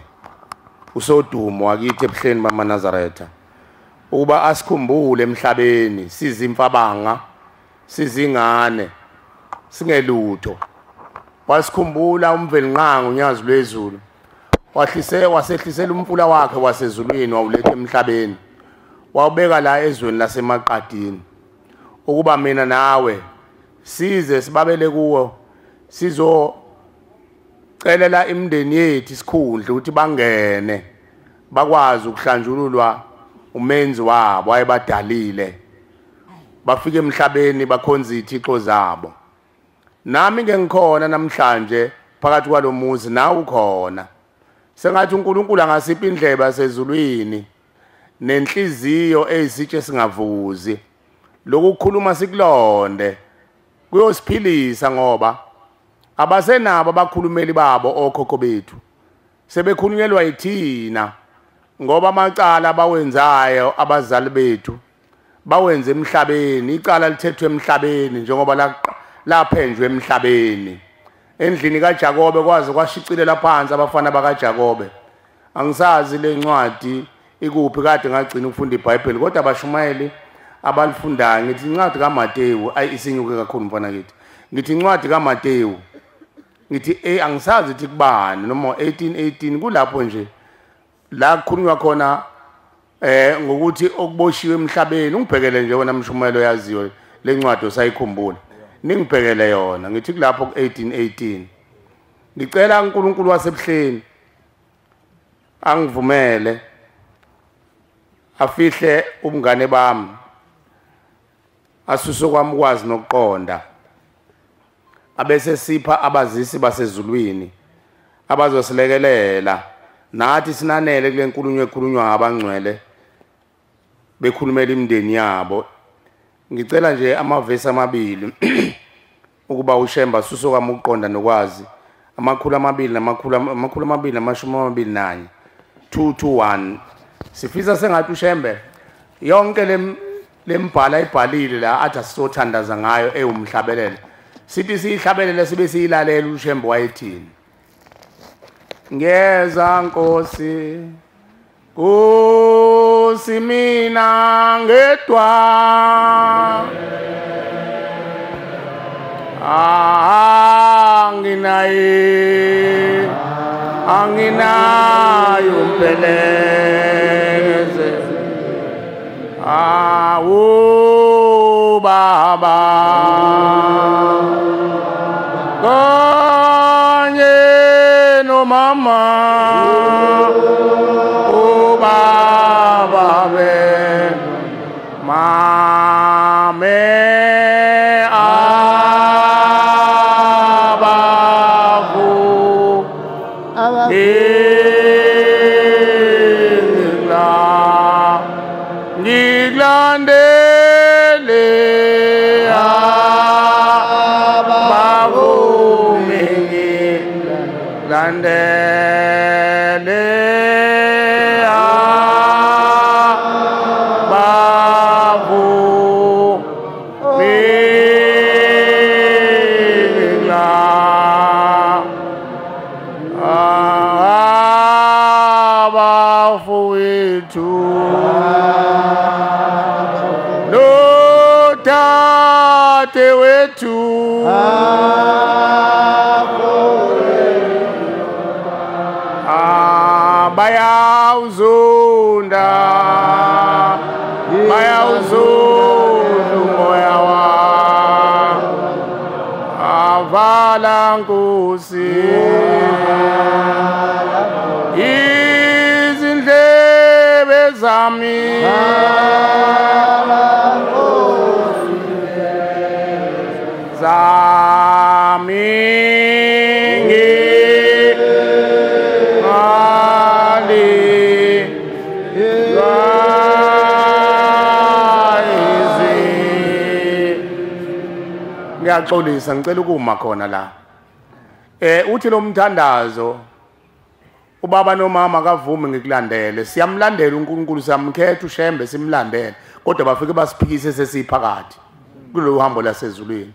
usodumo wakithi ebuhleni bamaNazaretha ukuba asikhumbule emhlabeni sizimfabanga sizingane singelutho. Wasikhumbula uMvelinqange unyazi lwezulu, wahlise wasehlisela umfula wakhe wasezulwini wawuletha emhlabeni, wawubeka la ezweni lasemaqadini ukuba mina nawe size sibabele kuwo, sizocelela imindeni yethu isikhundla ukuthi bangene bakwazi ukuhlanjululwa umenzi wabo ayebadalile, bafike emhlabeni bakhonza izithixo zabo. Nami ke ngikhona namhlanje phakathi kwalomuzi, nawe ukhona. Sengathi uNkulunkulu angasipha indlebe yasezulwini nenhliziyo eyisitshe singavuzi. Lokukhuluma sikulonde kuyosiphilisa, ngoba abasenabo abakhulumeli babo okhokho bethu, sebekhulunyelwa yithina, ngoba amacala abawenzayo abazali bethu bawenze emhlabeni. Icala lithethwe emhlabeni njengoba laphenjwe emhlabeni. Endlini kaJakobe kwaze kwashicilela phansi abafana bakaJakobe. Angisazi le ncwadi ikuphi, kade ngagcina ukufunda iBhayibheli, kodwa abashumayeli abalifundayo ngithi incwadi kaMateyu ayi isinyuke kakhulu mfana kithi. Ngithi incwadi kaMateyu ngithi angisazi ithi kubani noma 1818 kulapho nje la kukhulunywa khona ngokuthi okuboshiwe emhlabeni. Ungibhekele nje wena mshumayelo yaziyo lencwadi osayikhumbula, ningibhekele yona. Ngithi kulapho ku-1818. Ngicela uNkulunkulu wasebuhleni angivumele afihle ubungane bami, asuse kwami ukwazi nokuqonda, abese sipha abazisi basezulwini abazosilekelela nathi sinanele kule nkulumo ekhulunywa ngabangcwele bekhulumela imindeni yabo. Ngicela nje amavesi amabili ukuba uShemba asuse kwami ukuqonda nokwazi, 221 221. Sifisa sengathi uShembe yonke lembhala ibhalile la athi asizothandaza ngayo ewumhlabelelo, sithi siyihlabelele sibe siyilalela uShembe wayethini. Ngeza Nkosi, Nkosi mina ngedwa, anginaye anginayo umpheleze, awu baba kanye nomama, ubaba be mame abavu ngikulandele abavumi ngilandele abavumi abafowethu nodadewethu bayawuzonda bayawuzonda umoya wami, avala Nkosi izindlebe zami, zami Ngiyaxolisa, ngicela ukuma khona la. Uthi lo mthandazo ubaba nomama akavumi ngikulandele. Siyamlandela uNkulunkulu, siyamkhetha uShembe simlandele, kodwa bafike basiphikise sesiphakathi kulolu hambo lasezulwini.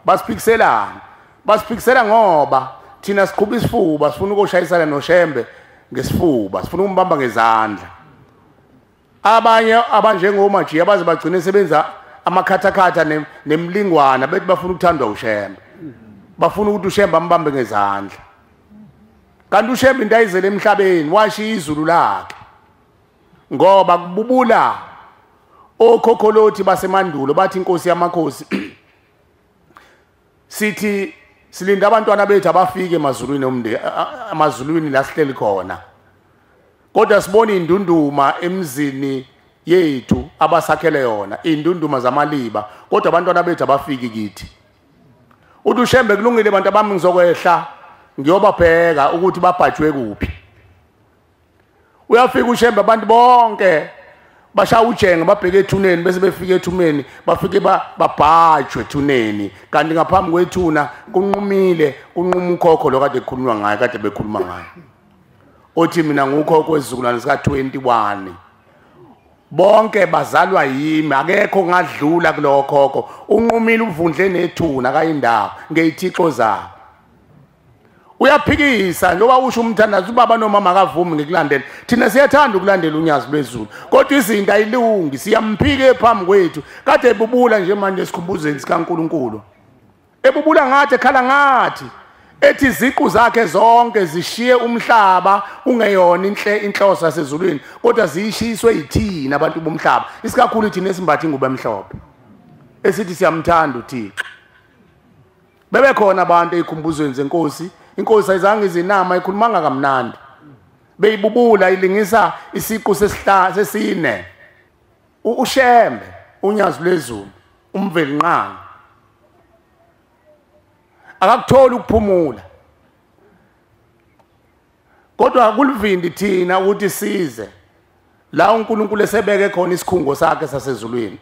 Basiphikiselana, basiphikisela ngoba thina siqhuba isifuba, sifuna ukushayisana noShembe ngesifuba, sifuna ukumbamba ngezandla. Abanye abanjengomajiya baze bagcine sebenza amakhathakhatha nemlingwana bethi bafuna ukuthandwa uShembe, bafuna ukuthi uShembe ambambe ngezandla. Kanti uShembe into ayizele emhlabeni washiya izulu lakhe, ngoba kububula okhokholothi basemandulo bathi inkosi yamakhosi sithi silinda abantwana bethu abafike emazulwini, emazulwini la sihleli khona, kodwa sibona indunduma emzini yethu abasakhele yona, indunduma zamaliba, kodwa abantwana bethu abafiki kithi. Uthi uShembe kulungile abantu abami, ngizokwehla ngiyobabheka ukuthi babhajwe kuphi. Uyafika uShembe, abantu bonke bashaya ujenge babheke ethuneni, bese befika ethuneni bafike babhajwe ethuneni, kanti ngaphambi kwethuna kunqumile, kunquma ukhokho lo kade kukhulunywa ngaye, kade bekhuluma ngaye, othi mina ngukhokho wesizukulwane sika 21, bonke bazalwa yimi, akekho ngadlula kulowo khokho. Unqumile uvundle nethuna kayindawo ngeyithixo zabo. Uyaphikisa njengoba usho umthandazo, ubaba nomama akavumi ngikulandela. Thina siyathanda ukulandela unyazi lwezulu, kodwa izinto ayilungi, siyamphike phambi kwethu. Kade ebubula nje manje esikhumbuzweni sikaNkulunkulu, ebubula ngathi, ekhala ngathi, ethi iziqu zakhe zonke zishiye umhlaba ungeyona inhloso yasezulwini, kodwa ziyishiswe yithina abantu bomhlaba, isikakhulu thina esimbatha ingubo emhlophe esithi siyamthanda uThixo. Bebekhona abantu ey'khumbuzweni zenkosi, inkosi ayizange izinama, ikhulumanga kamnandi, beyibubula ilingisa isiqu sesine. uShembe unyazi lwezulu uMvelinqangi akakutholi ukuphumula, kodwa kulivindi thina ukuthi size la uNkulunkulu esebeke khona isikhungo sakhe sasezulwini,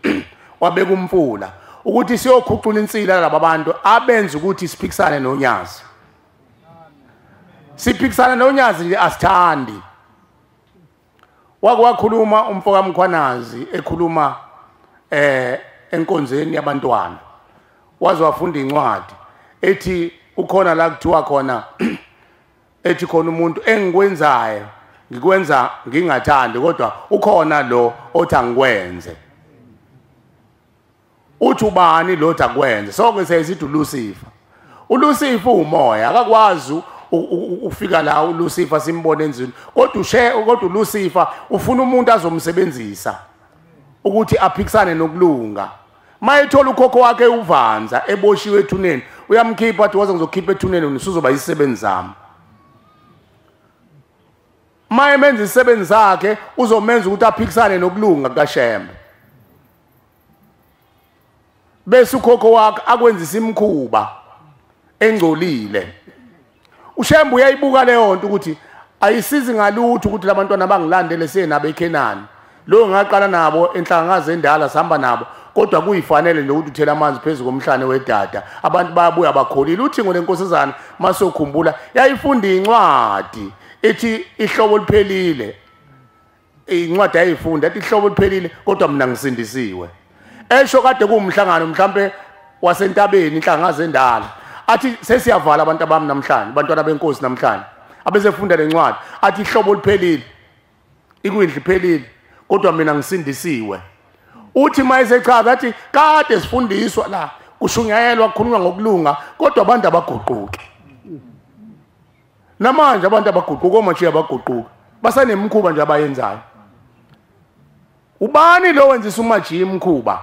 wabeka umfula ukuthi siyokhucula insila laba bantu abenza ukuthi siphikisane nonyazi. Siphikisana nonyazi nje asithandi. Wake wakhuluma umfo kaMkhwanazi ekhuluma enkonzweni yabantwana, waze wafunda incwadi ethi ukhona la kuthiwa khona ethi khona umuntu engikwenzayo ngikwenza ngingathandi, kodwa ukhona lo othi angikwenze. Uthi ubani lo othi akwenze? Sonke siyisithi uLucifer. uLucifer umoya, akakwazi ufika la uLucifer simbone enzini, kodwa kodwa uLucifer ufuna umuntu azomsebenzisa ukuthi aphikisane nokulunga. Mayethola ukhokho wakhe uvanza eboshiwe ethuneni, uyamkhipha athi waze ngizokhipha ethuneni usuzoba isisebenzi sami. Mayemenza isisebenzi sakhe uzomenza ukuthi aphikisane nokulunga kukaShembe, bese ukhokho wakhe akwenzisa imikhuba engcolile. uShembe uyayibuka leyo nto ukuthi ayisizi ngalutho ukuthi labantwana bangilandele siye nabo eKhenani, lo ngaqala nabo enhlangaze endala sihamba nabo, kodwa kuyifanele nje ukuthi uthela amanzi phezulu komhlane wedada, abantu bayabuya bakholile. Uthingo lenkosazana masokhumbula yayifunda incwadi ethi ihlobo liphelile, incwadi ayifunda ethi ihlobo liphelile kodwa mina ngisindisiwe. Esho kade kuwumhlangano mhlambe wasentabeni inhlangaze endala, athi sesiyavala abantu abami namhlanje, abantwana benkosi namhlanje abesefunda lencwadi, athi ihlobo liphelile, ikwindla iphelile, kodwa mina ngisindisiwe. Uthi mayesechaza athi kade sifundiswa la kushunyayelwa kukhulunywa ngokulunga, kodwa abantu abaguquki. Namanje abantu abaguquka, omajiya abaguquka, basanemikhuba nje abayenzayo. Ubani lo wenzisa umajiya imikhuba?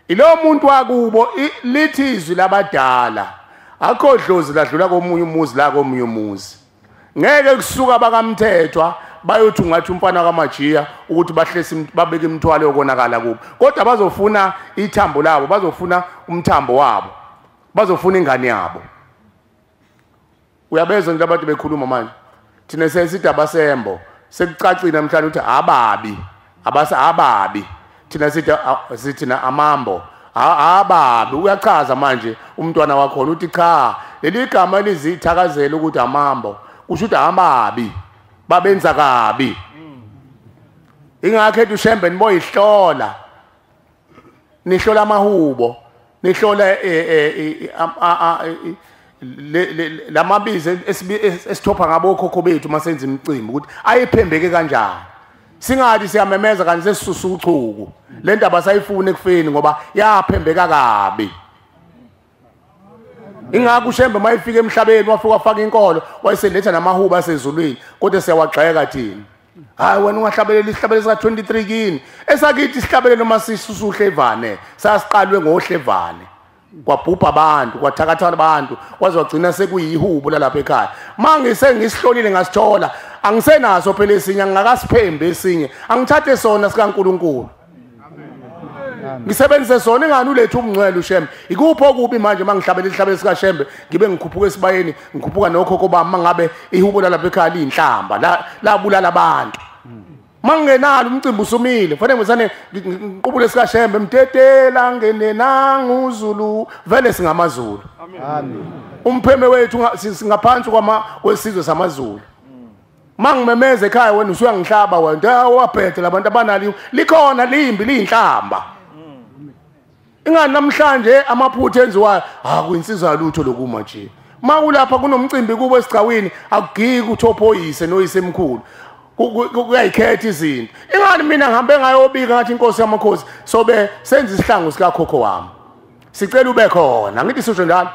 Ilo muntu wakubo, lithi izwi labadala, akho dlozi ladlula komunye umuzi la komunye umuzi. Ngeke kusuka bakamthethwa bayothi ungathi umfana kaMajiya ukuthi bahlesi babeke imithwalo yokonakala kubo, kodwa bazofuna ithambo labo, bazofuna umthambo wabo, bazofuna ingane yabo. Uyabezwa nje abantu bekhuluma manje. Thina sesithi abasembo sekucacile namhlanje ukuthi ababi, abasa ababi. Thina sithi sithina amambo, Ababi uyachaza manje umntwana wakhona uthi cha leli gama lizithakazela ukuthi amambo kusho ukuthi ababi babenza kabi. Ingakho ethi uShembe niboyihlola nihlola amahubo nihlola lamabizo esithopha ngabo khokho bethu masenza imicimbi ukuthi ayiphembeke kanjani. Singathi siyamemeza kanti sesisusa uchuku. Le ndaba sayifuna ekufeni ngoba yaphembeka kabi. Ingakho uShembe mayifika emhlabeni wafika wafaka inkolo wayeseletha namahubo asezulwini kodwa siyawagxeka thina. Hayi wena ungahlabelela isihlabelelo sika 23 kini. Esakithi isihlabelelo noma sisusa uhlevane sasiqalwe ngohlevane. Kwabhubha abantu, kwathakatha abantu, kwaze wagcina sekuyihubo lalapha ekhaya. Mangise ngisihlolile ngasithola, angisenaso phela esinye, angakasiphembe esinye, angithathe sona sikaNkuluNkulu. Ngisebenzise sona ingani ulethe umngcwele uShembe. Ikuphi okubi manje mangihlabela isihlabelelo sikaShembe ngibe ngikhuphuka esibayeni, ngikhuphuka nokhokho bami mangabe ihubo lalapha ekhaya liyinhlamba, labulala abantu. Mangenalo umcimbi usumile fanele ngisane ngiqubule sikaShembe mtetela ngenenanga uZulu vele singamaZulu. Amen. Umpheme wethu singaphansi kwama kwesizwe samaZulu. Mangimemeza ekhaya wena usuyangihlaba wena wabhethe labantu abanali likhona limbi liyinhlamba. Ingani namhlanje amaphutha enziwayo akuyinsizwa lutho lokuma nje. Makulapha kunomcimbi kubo esigcawini akugiki uthophoyise noyise emkhulu. Kuyayikhetha izinto. Ingani mina ngihambe ngayobika ngathi inkosi yamakhosi sobe senza isihlangu sikakhokho wami. Sicela ube khona. Ngithi sisho njalo.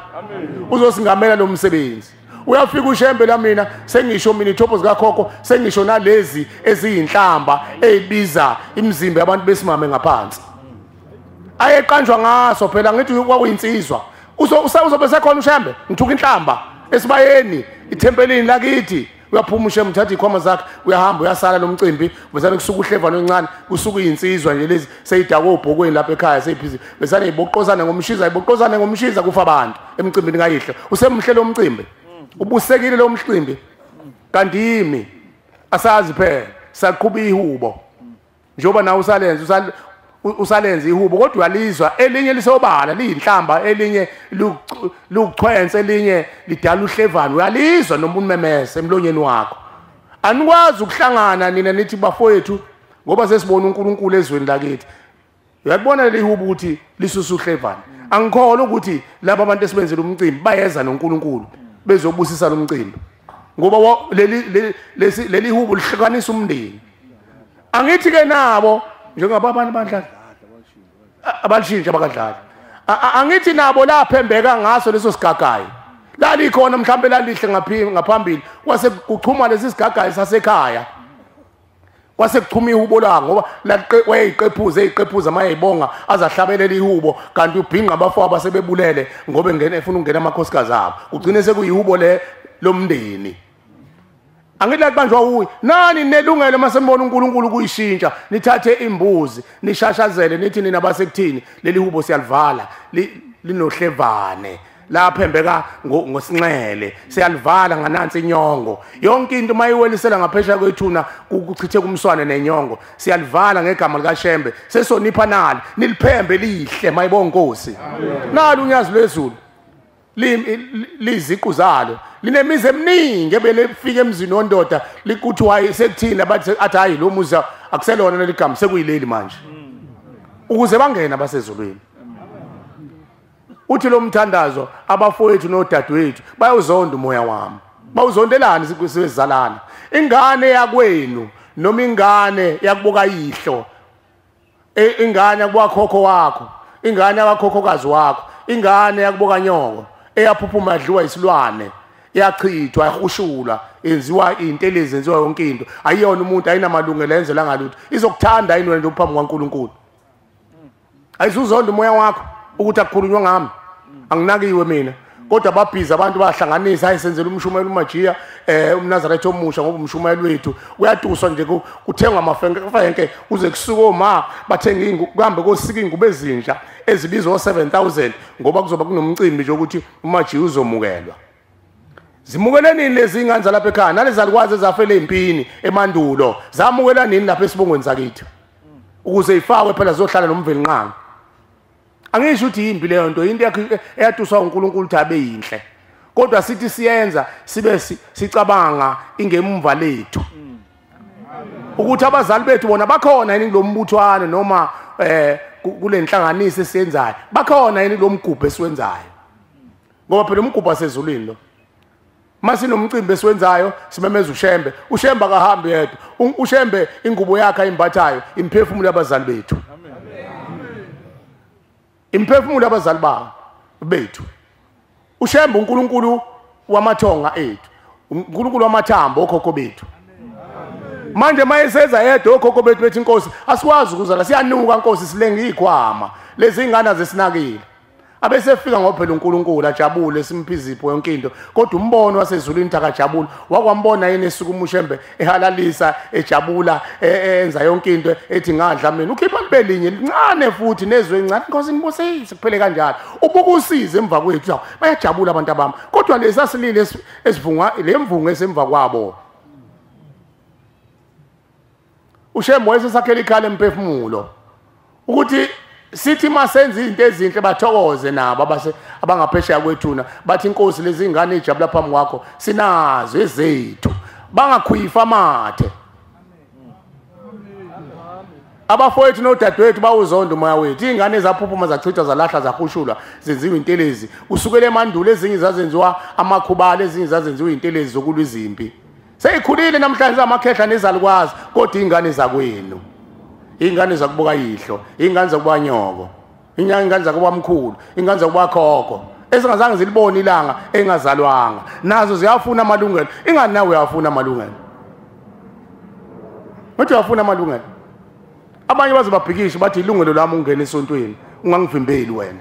Uzosingamela lo msebenzi. Uyafika uShembe la mina sengisho mina ithopho zikakhokho sengisho nalezi eziyinhlamba ezibiza imizimba yabantu besimame ngaphansi. Ayeqanjwa ngaso phela ngithi kwakuyinsizwa. Uzobe sekhona uShembe ngithuka inhlamba esibayeni ithempelini lakithi. Uyaphuma uShembe uthatha ikhwama zakhe uyahamba uyasala lo mcimbi besane kusuka uhlevane oncane kusuka izinsizwa nje lezi seyidakwe obhokweni lapha ekhaya seyiphizi besane iboqozana ngomshiza iboqozana ngomshiza kufa abantu emcimbini kayihlo. Usemhle lo mcimbi ubusekile lo mcimbi kanti yimi asazi phela saqhuba ihubo njengoba nawe usalenza usalenza ihubo kodwa uyalizwa elinye lisobala liyinhlamba elinye luchwense elinye lidala uhlevane uyalizwa noma umemese emlonyeni wakho. Anikwazi ukuhlangana nina nithi bafowethu ngoba sesibona uNkulunkulu ezweni lakithi. Uyabona leli hubo ukuthi lisusa uhlevane. Angikholwa ukuthi laba abantu esibenzela umcimbi bayeza noNkulunkulu bezobusisa lo mcimbi ngoba leli hubo lihlukanisa umndeni. Angithi ke nabo njengaba abantu bandlala abalishintsha abakadlali angithi nabo laphembeka ngaso leso sigagayi lalikhona mhlambe lalihle ngaphambili kwase kuchuma lesi sigagayi sasekhaya kwase kuchuma ihubo la ngoba wayeyiqephuza eyiqephuza mayeyibonga azahlabelela ihubo kanti ubhinqa abafowabo basebebulele ngoba engena efuna ukungena amakhosikazi abo ugcine sekuyihubo le lomndeni. Angithi lakubanjwa uyi nani nelungelo masembona uNkulunkulu kuyishintsha nithathe imbuzi nishashazele nithi nina basekuthini leli hubo siyalivala linohlevane laphembeka ngosinxele siyalivala nganansi inyongo yonke into mayiwelisela ngaphesheya kwethuna kuchithe kumswane nenyongo siyalivala ngegama likaShembe sesonipha nali niliphembe lihle mayibonga inkosi. Nalo unyazi lwezulu liziqu zalo linemizi eminingi ebelefika emzini wondoda likuthi hayi sekuthini abathi athi hayi lo muzi akuselona leligama sekuyileli manje ukuze bangene abasezulwini. Uthi lo mthandazo abafowethu nodadewethu bayawuzonda umoya wami. Bawuzondelani sizalana ingane yakwenu noma ingane yakubuka yihlo ingane yakubuka khokho wakho ingane yakhokhokazi wakho ingane yakubuka nyoko eyaphuphuma yadliwa isilwane yachithwa yahushulwa yenziwa intelezi yenziwa yonke into ayiyona umuntu ayinamalungelo enzela ngalutho izokuthanda yini wena phambi kwaNkuluNkulu? Ayizuzonda umoya wakho ukuthi akukhulunywa ngami anginakiwe mina kodwa babhiza abantu bahlanganisa ayisenzela umshumayelo uMajiya umNazaretha omusha ngoba umshumayelo wethu uyatuswa nje kuthengwa amafenke kuze kusuke oma bathenga ingubo kuhambe kosika ingubo ezintsha ezibizwa 7000 ngoba kuzoba kunomcimbi nje ukuthi uMajiya uzomukelwa. Zimukele nini lezi ingane zalapha ekhaya nalezalukwazi ezafele empini emandulo zamukela nini lapha esibongweni sakithi ukuze ifakwe phela zohlala nomvelinqangi. Angisho ukuthi yimbi leyo nto, into eyatuswa uNkulunkulu ukuthi abe yinhle. Kodwa sithi siyenza sibe sicabanga ingemumva lethu. Ukuthi abazali bethu bona bakhona yini kulombuthwano noma kule nhlanganiso esiyenzayo, bakhona yini kulomgubho esiwenzayo. Ngoba phela umgubho wasezulwini lo. Masinomcimbi esiwenzayo simemeza uShembe. uShembe akahambi yedwa. uShembe ingubo yakhe ayimbathayo imphefumulo yabazali bethu. Imphefumulo yabazali bethu. uShembe uNkulunkulu wamathonga ethu, uNkulunkulu wamathambo okhokho bethu. Manje mayeseza yedwa okhokho bethu bethi inkosi asikwazi ukuzala, siyanuka Nkosi, silenga izikhwama lezi ingane zesinakile. Abesefika ngoba phela uNkulunkulu ajabule simphi izipho yonke into, kodwa umbono wasezulwini akajabule. Wakwambona yini esukuma uShembe ehalalisa ejabula enza yonke into ethi ngadla mina, ukhipha libe linye lincane futhi nezwe encane, Nkosi nibusise, kuphele kanjalo. Ubuka usize emva kwethu, bayajabula abantu abami, kodwa lesasilile esivunga lemvungu esemva kwabo. uShembe wayesakhela ikhala emphefumulo ukuthi sithi masenza izinto ezinhle bathokoze nabo abase abangaphesheya kwethuna, bathi inkosi lezi ingane ejabula phambi kwakho sinazo ezethu, bangakhwifa amathe. Abafowethu nodadewethu bawuzonda umoya wethu. Ingane ezaphuphuma zachithwa zalahla zahushulwa zenziwa intelezi kusukela emandulo, ezinye zazenziwa amakhubalo, ezinye zazenziwa intelezi zokulwa izimpi. Seyikhulile namhlanje amakhehla nezalukwazi, kodwa ingane zakwenu, ingane zakubuka yihlo, ingane zakuba nyoko, ingane zakuba mkhulu, ingane zakuba khokho, ezingazange zilibone ilanga, engazalwanga, nazo ziyafuna amalungelo. Ingane nawe uyafuna amalungelo, uthi uyafuna amalungelo. Abanye baze babhikishe bathi ilungelo lami ungena esontweni, ungangivimbeli wena,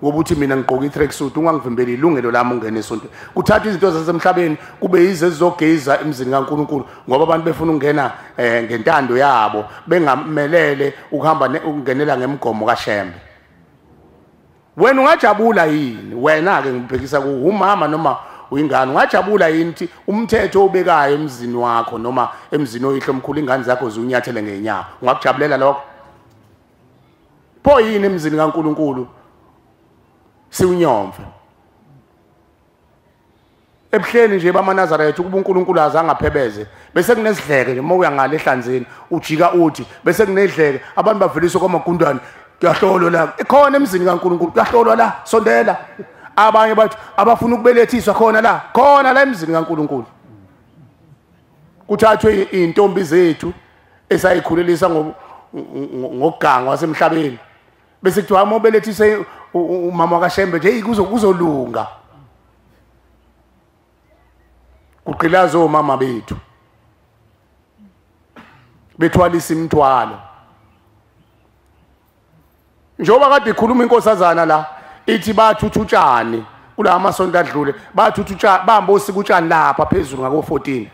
ngoba uthi mina ngigqoka i-tracksuit, ungangivimbeli, ilungelo lami ungena esontweni. Kuthatha izinto zasemhlabeni kube yize ezizogeza emzini kaNkulunkulu, ngoba abantu befuna ukungena ngentando yabo, bengamelele ukuhamba ukungenela ngemigomo kaShembe. Wena ungajabula yini? Wena ke ngibhekisa ku umama noma uyingane, ungajabula yini ukuthi umthetho obekayo emzini wakho noma emzini oyihlo omkhulu ingane zakho ziwunyathele ngenyawo? Ungakujabulela lokho? Pho yini emzini kaNkulunkulu siwunyomve? Ebuhleni nje bamaNazaretha ukuba uNkulunkulu azange aphebeze, bese kunesidleke nje uma uya ngale ehlanzeni ujika uthi bese kunedleke, abantu baveliswa kwamagundane, kuyahlolwa la, ikhona emzini kaNkulunkulu, kuyahlolwa la, sondela. Abanye bathi abafuna ukubelethiswa khona la, khona la emzini kaNkulunkulu. Kuthathwe intombi zethu esayikhulelisa ngoganga wasemhlabeni, bese kuthiwa uma ubelethise umama kaShembe nje kuzolunga. Kugqilaza omama bethu, bethwalisa imithwalo. Njengoba kade ikhuluma inkosazana la ithi bathutha utshani kula amasonto adlule, bathutha utshani, bamba osika utshani lapha phezulu ngako 14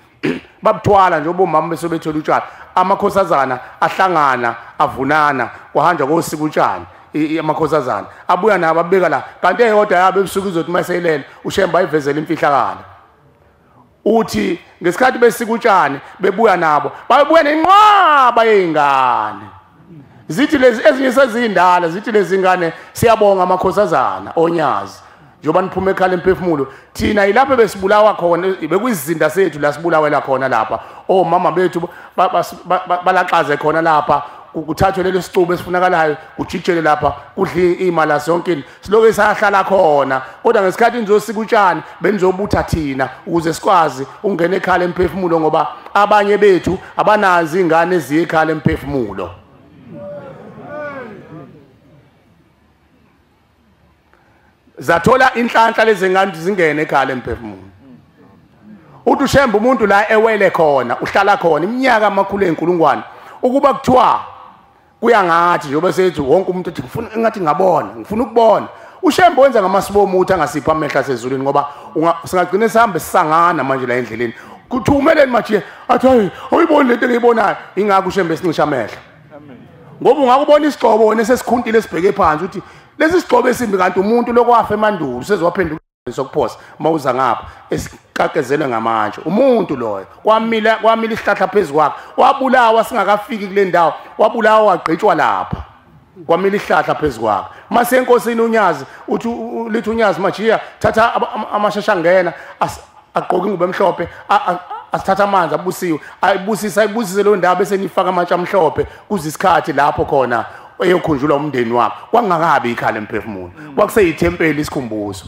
babuthwala njengoba omama bese bethola utshani. Amakhosazana ahlangana avunana, kwahanjwa kosika utshani, amakhosazana abuya nabo abeka la, kanti eyodwa yabo ebusuku izothi maseyilele uShembe ayivezele imfihlakalo. Uthi ngesikhathi besika utshani bebuya nabo, babuya nenqwaba yezingane. Zithi lezi ezinye sezindala, zithi lezi ingane siyabonga amakhosazana onyazi, njengoba niphume ekhala emphefumulo, thina yilapho besibulawa khona, bekuyizinda sethu la sibulawela khona lapha, omama bethu balaxaze khona lapha, kuthathwe lelo sicubu esifunakalayo kujijele lapha, kudli imali yonke into, siloke sahlala khona. Kodwa ngesikhathi nizosika utshani benizobutha thina ukuze sikwazi ukungena ekhala emphefumulo, ngoba abanye bethu abanazi ingane eziye ekhala emphefumulo. Zathola inhlanhla lezi ngane zingene ekhala emphefumulo. Uthi uShembe umuntu la ewele khona, uhlala khona iminyaka amakhulu enkulungwane, ukuba kuthiwa kuya ngathi njengoba sethi wonke umuntu ethi ngifuna engathi ngabona, ngifuna ukubona. uShembe wenza ngamasibomu ukuthi angasiphi amehla asezulwini, ngoba singagcina sihambe sisangana manje la endleleni. Kuthumeleni manje athi hayi awuyiboni lento engiyibonayo, ingakho uShembe sincisha amehlo. Ngoba ungakubona isigxobo wena sesikhuntile sibheke phansi uthi lesi sigxobo esimbi, kanti umuntu lokwafa emandulo sezowaphenduka sokuphosa mawuza ngapha esikakezele ngamatshe. Umuntu loyo kwamila isihlahla phezu kwakhe, wabulawa singakafiki kule ndawo, wabulawa wagqitshwa lapha. Kwamila ihlahla phezukwakhe. Mase enkosini uNyazi uthi lithi uNyazi majiya thatha amashasha ngena agqoke ingubo emhlophe asithatha amanzi abusiwe ayibusisa ayibusise leyo ndawo bese nifaka amatshe amhlophe kuze isikhathi lapho khona eyokhunjulwa umndeni wakhe. Kwangakabi ikhala lemphefumulo, kwakuseyithempeli isikhumbuzo.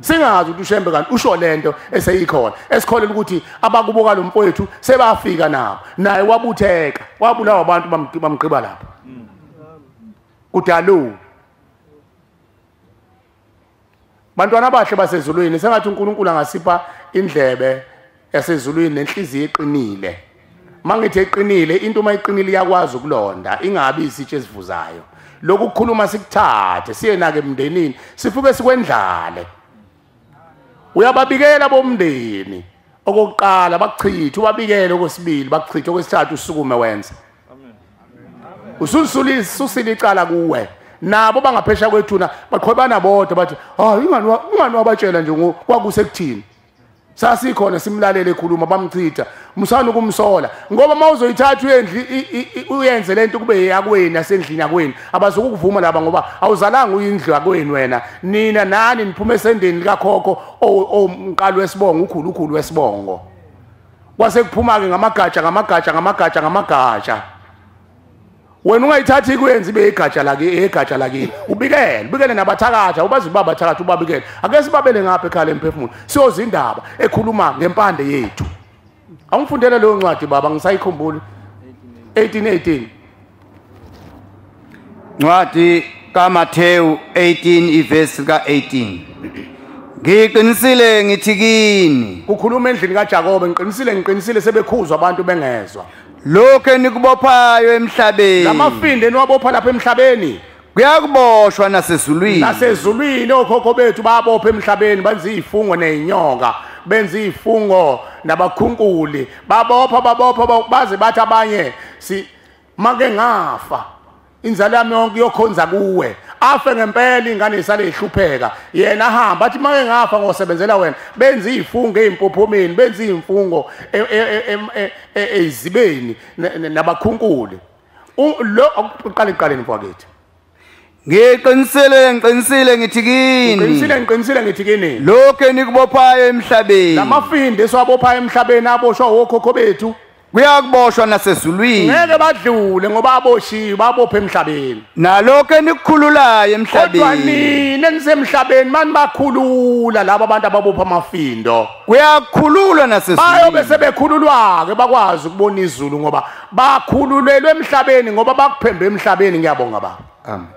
Singazi ukuthi uShembe kanti usho lento eseyikhona esikholela ukuthi abakubo lo mfowethu sebafika nabo, naye wabutheka wabulawa abantu bamgqiba lapho kudalu. Bantwana abahle basezulwini, sengathi uNkulunkulu angasipha indlebe yasezulwini nenhliziyo eqinile. Mangithi eqinile, into uma iqinile iyakwazi ukulonda, ingabi isitshe esivuzayo. Lokhu kukhuluma sikuthathe siyenake emndenini, sifuke sikwendlale. Uyababikela bomndeni okokuqala bakuchithe, ubabikele okwesibili bakuchithe, okwesithathu usukume wenze. Usususile icala kuwe. Nabo bangaphesha kwethuna baqhwebana bodwa bathi hayi ingani wabatshela nje kwakusekuthini. Sasikhona simlalele ekhuluma bamchitha, musana ukumsola ngoba mawuzoyithatha uyendli uyenze lento kube yakweni yasendlini yakweni abazokuvuma laba ngoba awuzalanga uyindlu yakweni wena. Nina nani niphume esendeni likakhokho omqalo wesibongo ukhulu ukhulu wesibongo. Kwase kuphuma ke ngamagatsha ngamagatsha ngamagatsha ngamagatsha. Wena ungayithathi kuyenza ibe igatsha laki igatsha lakini. Ubikele, ubikele nabathakatha, ubazi babathakatha ubabikele. Ake sibabele ngapha ekhala emphefumulo. Siyoza indaba ekhuluma ngempande yethu. Awungifundele leyo ncwadi baba, ngisayikhumbula. 1818.
Ncwadi kaMathewu 18 ivesi ka18. Ngiqinisile ngithi kini.
Kukhuluma endlini kaJakobe, ngiqinisile ngiqinisile sebekhuzwa abantu bengezwa.
Lokho enikubophayo emhlabeni,
lamafinde eniwabopha lapha emhlabeni
kuyakuboshwa nasezulwini.
Nasezulwini okhokho bethu babopha emhlabeni, benza izifungo nezinyoka, benza izifungo nabakhunkuli, babopha babopha baze bathi abanye si make ngafa inzalo yami yonke iyokhonza kuwe. Afe ngempela ingane isale ihlupheka, yena ahamba athi make ngafa ngosebenzela wena. Benza izifungo ezimpophomeni, benza izifungo ezibeni nabakhunkuli. Lo uqala iqaleni mfowethu.
Ngiqinisile ngiqinisile ngithi kini.
Ngiqinisile ngiqinisile ngithi kini.
Lokho enikubophayo emhlabeni,
lamafinde esiwabophayo emhlabeni aboshwa okhokho bethu
kuyakuboshwa nasezulwini.
Ngeke badlule ngoba aboshiwe, babophe emhlabeni.
Nalokho enikukhululayo emhlabeni,
kodwa nina nisemhlabeni mani bakhulula laba abantu ababopha amafindo.
Kuyakhululwa nasezulwini.
Bayobe sebekhululwa ke bakwazi ukubona izulu ngoba bakhululelwe emhlabeni ngoba bakuphembe emhlabeni. Ngiyabonga baba.
Amen.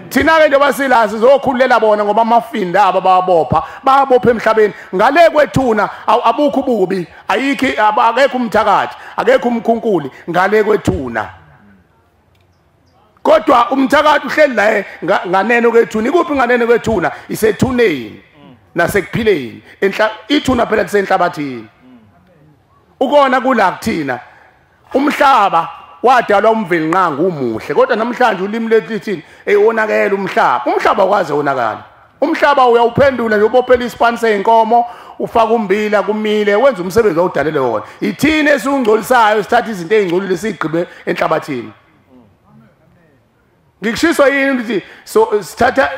Thina ke njengoba sila sizokhululela bona ngoba amafinda aba babopha babopha emhlabeni. Ngale kwethuna abukho ububi, ayikho, akekho umthakathi, akekho umkhunkuli ngale kwethuna. Kodwa umthakathi uhleli la nganeno kwethuna. Ikuphi nganeno kwethuna? Isethuneni nasekuphileni. Ithuna phela lisenhlabathini. Ukona kula kuthina umhlaba wadalwa umvelinqangi umuhle, kodwa namhlanje ulimi lethu lithini? Ewonakele umhlaba. Umhlaba akwazi wonakala. Umhlaba uyawuphendula nje, ubophela isipani seyinkomo, ufaka umbila kumile, wenza umsebenzi awudalele wona. Ithini esungcolisayo sithatha izinto ezingcolile sigqibe enhlabathini. Ngikushiswa yini ukuthi so sithatha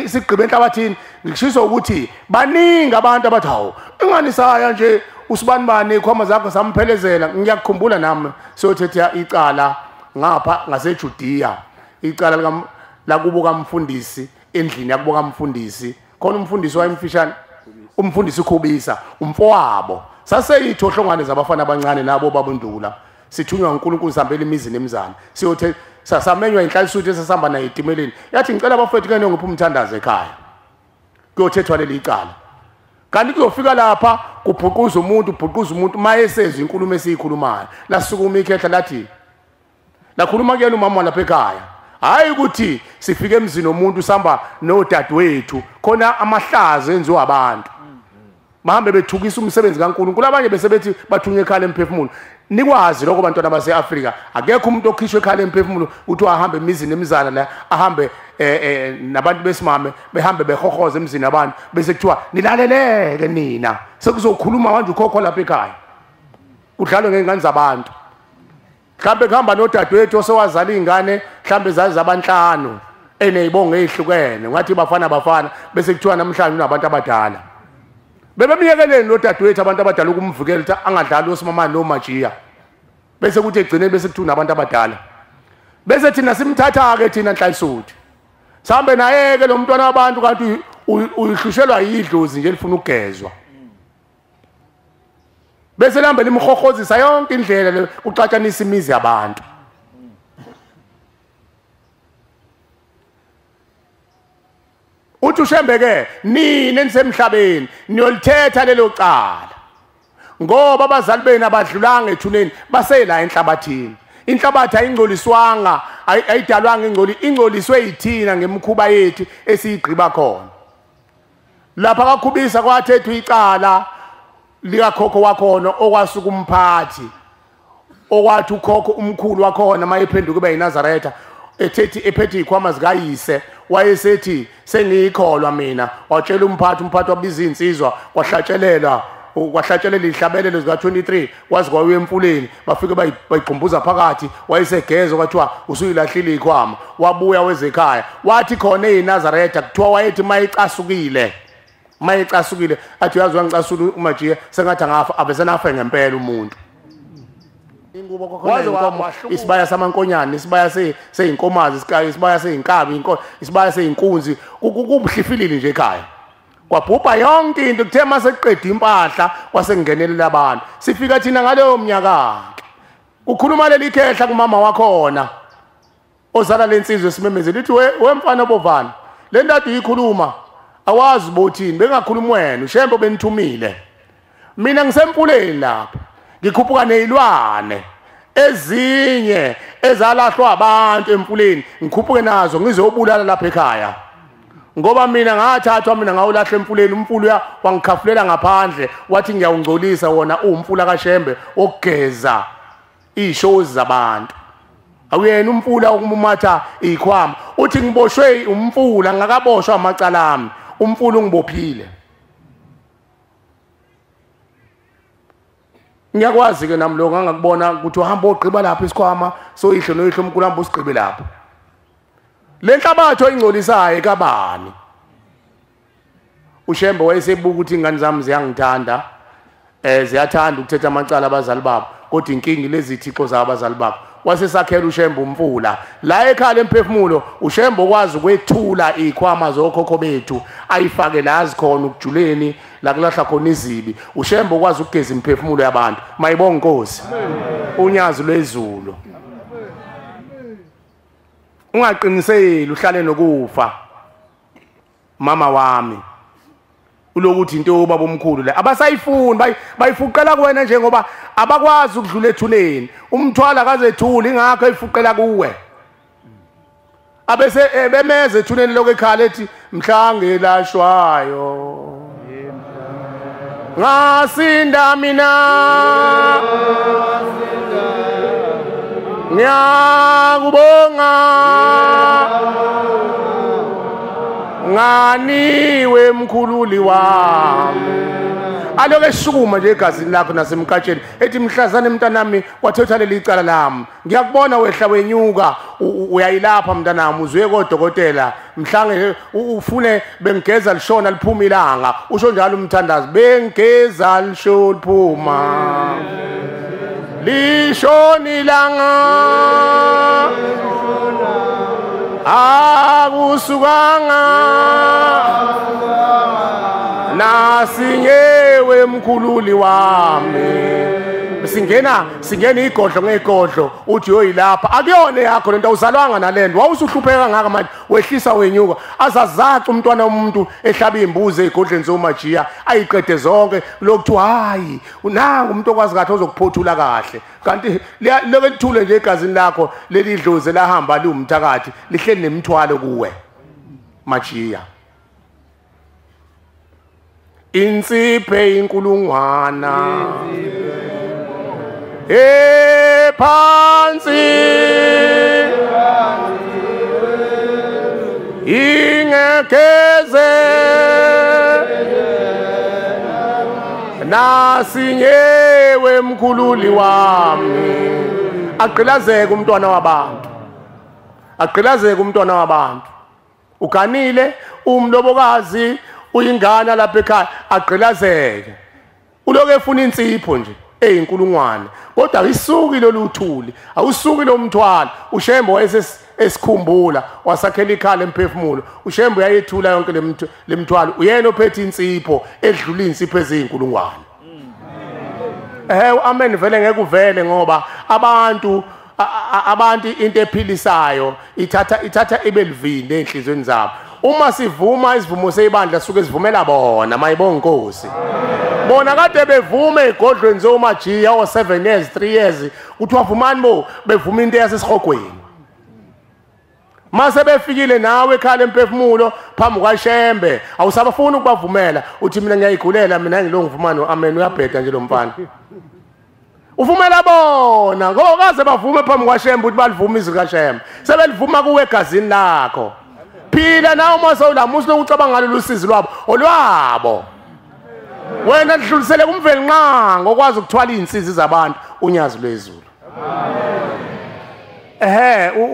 sigqibe enhlabathini? Ngikushiswa ukuthi baningi abantu abathi hawu ingani saya nje usibanibani ikhwama zakho samphelezela. Ngiyakukhumbula nami siyothetha icala ngapha ngaseJudiya, icala lakubo kamfundisi, endlini yakubo kamfundisi. Khona umfundisi wayemfishane, umfundisi uKhubisa, umfowabo. Saseyithohlongwane zabafana abancane nabo babundula, sithunywa uNkulunkulu sihambela imizi nemizana. Siyothe sasamenywa inhlalisuthi esasihamba nayo etimeleni, yathi ngicela abafowethu ke niyongipha umthandazo ekhaya, kuyothethwa leli icala. Kanti kuzofika lapha kubhuquza umuntu, ubhuquza umuntu mayesezwe inkulumo esiyikhulumayo. Lasukuma ikhehla lathi, lakhuluma kuyena umama lapha ekhaya. Hayi ukuthi sifike emzini womuntu sihamba nodadewethu, khona amahlazo enziwa abantu. Bahambe bethukisa umsebenzi kaNkulunkulu, abanye bese bethi bathunywe ekhala emphefumulo. Nikwazi lokho bantwana base-Afrika, akekho umuntu okhishwe ekhala emphefumulo ukuthi ahambe emizini emizana la, ahambe nabantu besimame behambe behohoza emzini abantu bese kuthiwa nilaleleke nina, sekuzokhuluma manje ukhokho lapha ekhaya, kudlalwe ngey'ngane zabantu. Mhlambe kuhamba nodadewethu osewazala izingane mhlambe zazi zabanhlanu enezibongo ezihlukene, ngathi bafana bafana, bese kuthiwa namhlanje unabantu abadala. Bebemyekeleni lo dadewethu abantu abadala ukumvikela ukuthi angadlali osimamane nomajiya, bese kuthi egcineni bese kuthiwa unabantu abadala. Bese thina simthatha ke thina Nhlayisuthi, sihambe naye ke lo mntwana wabantu, kanti uyihlushelwa yidlozi nje lifuna ukugezwa. Bese lambe limhohozisa yonke indlela kuxatshanisa imizi yabantu. Uthi uShembe ke nini enisemhlabeni niyolithetha lelo cala, ngoba abazali benu abadlulanga ethuneni, basela enhlabathini. Inhlabathi ayingcoliswanga, ayidalwanga ingcoli, ingcoliswe yithina ngemikhuba yethu esiyigqiba khona. Lapha kakhubisa kwathethwa icala likakhokho wakhona okwasuka umphathi, okwathi ukhokho umkhulu wakhona mayephenduka ube yiNazaretha, ethethi ephethe izikhwama zikayise, wayesethi sengiyikholwa mina. Watshela umphathi, umphathi wabiza insizwa, kwahlatshelela ihlabelelo zika 23, wazi kwawe emfuleni, bafike bayigqumbuza phakathi, wayesegeza kwathiwa usuyilahlile ikhwama. Wabuya wezekhaya, wathi khona eyiNazaretha kuthiwa wayethi mayicasukile athi uyazi wangicasula umajiya, sengathi angafa, abesenafe ngempela umuntu. Waze isibaya samankonyane, isibaya seyinkomazi, isibaya seyinkabi, isibaya seyinkunzi, kubuhlifilile nje ekhaya. Kwabhubha yonke into, kuthe mase kuqeda impahla kwasekungenelela abantu. Sifika thina ngaleyo mnyaka kukhuluma leli khehla kumama wakhona ozala lensizwe esimemezela, lithi we mfana obovana, le nto ade uyikhuluma awazi bothini, bengakhulumi wena, uShembe benithumile. Mina ngisemfuleni lapha, ngikhuphuka nezilwane ezinye ezalahlwa abantu emfuleni, ngikhuphuke nazo ngizobulala lapha ekhaya. Ngoba mina ngathathwa, mina ngawulahla emfuleni, umfula wangikhafulela ngaphandle, wathi ngiyawungcolisa wona uwumfula kaShembe okugeza ishozi zabantu. Awuyena umfula okumumatha ikhwama. Uthi ngiboshwe umfula, ngakaboshwa amacala ami, umfula ungibophile. Ngiyakwazi ke nami lokho, ngangakubona ukuthi uhamba ogqiba lapha isikhwama soyihlo noyihlo omkhulu, hamba usigqibe lapha. Le nhlabathi oyingcolisayo kabani? uShembe wayesebuka ukuthi ingane zami ziyangithanda, ziyathanda ukuthetha amacala abazali babo, kodwa inkingi lezi thixo zabazali babo. Wasesakhela uShembe umfula la ekhaya emphefumulo. uShembe okwazi ukwethula izikhwama zokhokho bethu, ayifake la zikhona ukujuleni la kulahla khona izibi. uShembe okwazi ukugeza imphefumulo yabantu. Mayibonge Nkosi. Unyazi lwezulu. Ungaqiniseli uhlale nokufa mama wami, ulokuthi into yobaba omkhulu le abasayifuni, bayifuqela kuwena njengoba abakwazi ukudlula ethuneni. Umthwala akazethuli, ingakho eyifuqela kuwe. Abese bemeze ethuneni lokho ekhala ethi mhla ngelashwayo ngasinda mina, ngiyakubonga nganiwe mkhululi wami. Aloke esukuma nje egazini lakho nasemkatsheni ethi mhlazane mntanami wathetha leli icala lami, ngiyakubona wehla wenyuka uyayilapha mntanami, uzuye kodokotela mhlange ufune bengigeza lishona liphuma ilanga, usho njalo umthandazo, bengigeza lisho liphuma lishona ilanga akusukanga nasinyewe mkhululi wami. Singena igodlo ngegodlo uthi yoyilapha, akuyona yakho lento, awuzalwanga nalento, wawusuhlupheka ngaka manje wehlisa wenyuka. Azazaca umntwana womuntu ehlaba imbuzi ezigodleni zomajiya ayiqede zonke, lokuthiwa hayi unanga umuntu okwazi kahle ozokuphothula kahle, kanti lokho lithule nje egazini lakho leli dlozi lahamba liwumthakathi lihleli nemithwalo kuwe majiya. Insiphe inkulungwana ephansi ingekeze nasinyewe mkhululi wami. Agqilazeke umntwana wabantu. Agqilazeke umntwana wabantu. Uganile umlobokazi uyingana lapha ekhaya, agqilazeke. Uloke efuna insipho nje eyinkulungwane, kodwa awusuki loluthuli, awusuki lomthwalo. uShembe wayesesikhumbula wasakhela ikhala emphefumulo. uShembe uyayethula yonke lemthwalo. Uyena ophethe insipho edlula insipho eziyinkulungwane. Amen vele ngeke uvele, ngoba abantu into ephilisayo ithatha ibe livini enhlizweni zabo. Uma sivuma isivumo seyibandla suke sivumela bona, mayibonga inkosi. Bona kade bevume egodlweni zomajiya o 7 years 3 years, kuthiwa vumani bo, bevuma into yasesihogweni. Mase befikile nawe ekhala emphefumulo phambi kwaShembe, awusabafuni ukubavumela, uthi mina ngiyayigulela, mina ngilongivumani. Amen, uyabheda nje lo mfana. Uvumela bona ngoba kaze bavume phambi kwaShembe ukuthi balivuma izwi kaShembe, sebelivuma kuwe egazini lakho. Phila nawe uma sewulamusa lokucabanga ngalolu sizi lwabo olwabo. Wena lidlulisele kuMvelinqangi okwazi ukuthwala izinsizi zabantu unyazi lwezulu.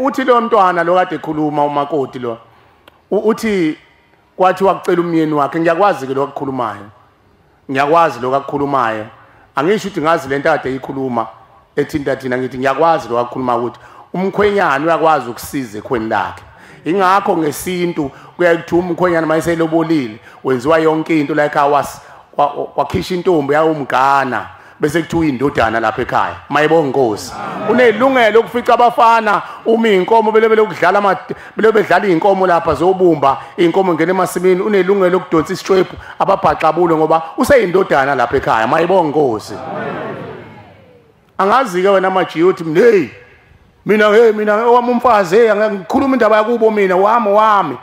Uthi lo mntwana lo kade ekhuluma umakoti lo, uthi kwathi wakucela umyeni wakhe. Ngiyakwazi ke lo akukhulumayo, ngiyakwazi lo akukhulumayo. Angisho ukuthi ngazi lento kade eyikhuluma ethinta thina, ngithi ngiyakwazi lo akukhuluma ukuthi umkhwenyana uyakwazi ukusiza ekhweni lakhe. Ingakho ngesintu kuyaye kuthiwa umkhwenyana mayeselobolile wenziwa yonke into, like kwakhisha intombi yawumgana, bese kuthiwa indodana lapha ekhaya. Mayibonga inkosi. Unelungelo ukufica abafana uma inkomo belebele ukudlala, belebedlala inkomo lapha zobumba inkomo ngene emasimini, unelungelo ukudonsa isitshwephu ababhaxabulo ngoba useyindodana lapha ekhaya. Mayibonga inkosi. Angazi ke wena majiya uthi hey mina, hey mina owami umfazi, hey ngikhuluma indaba yakubo mina, wami.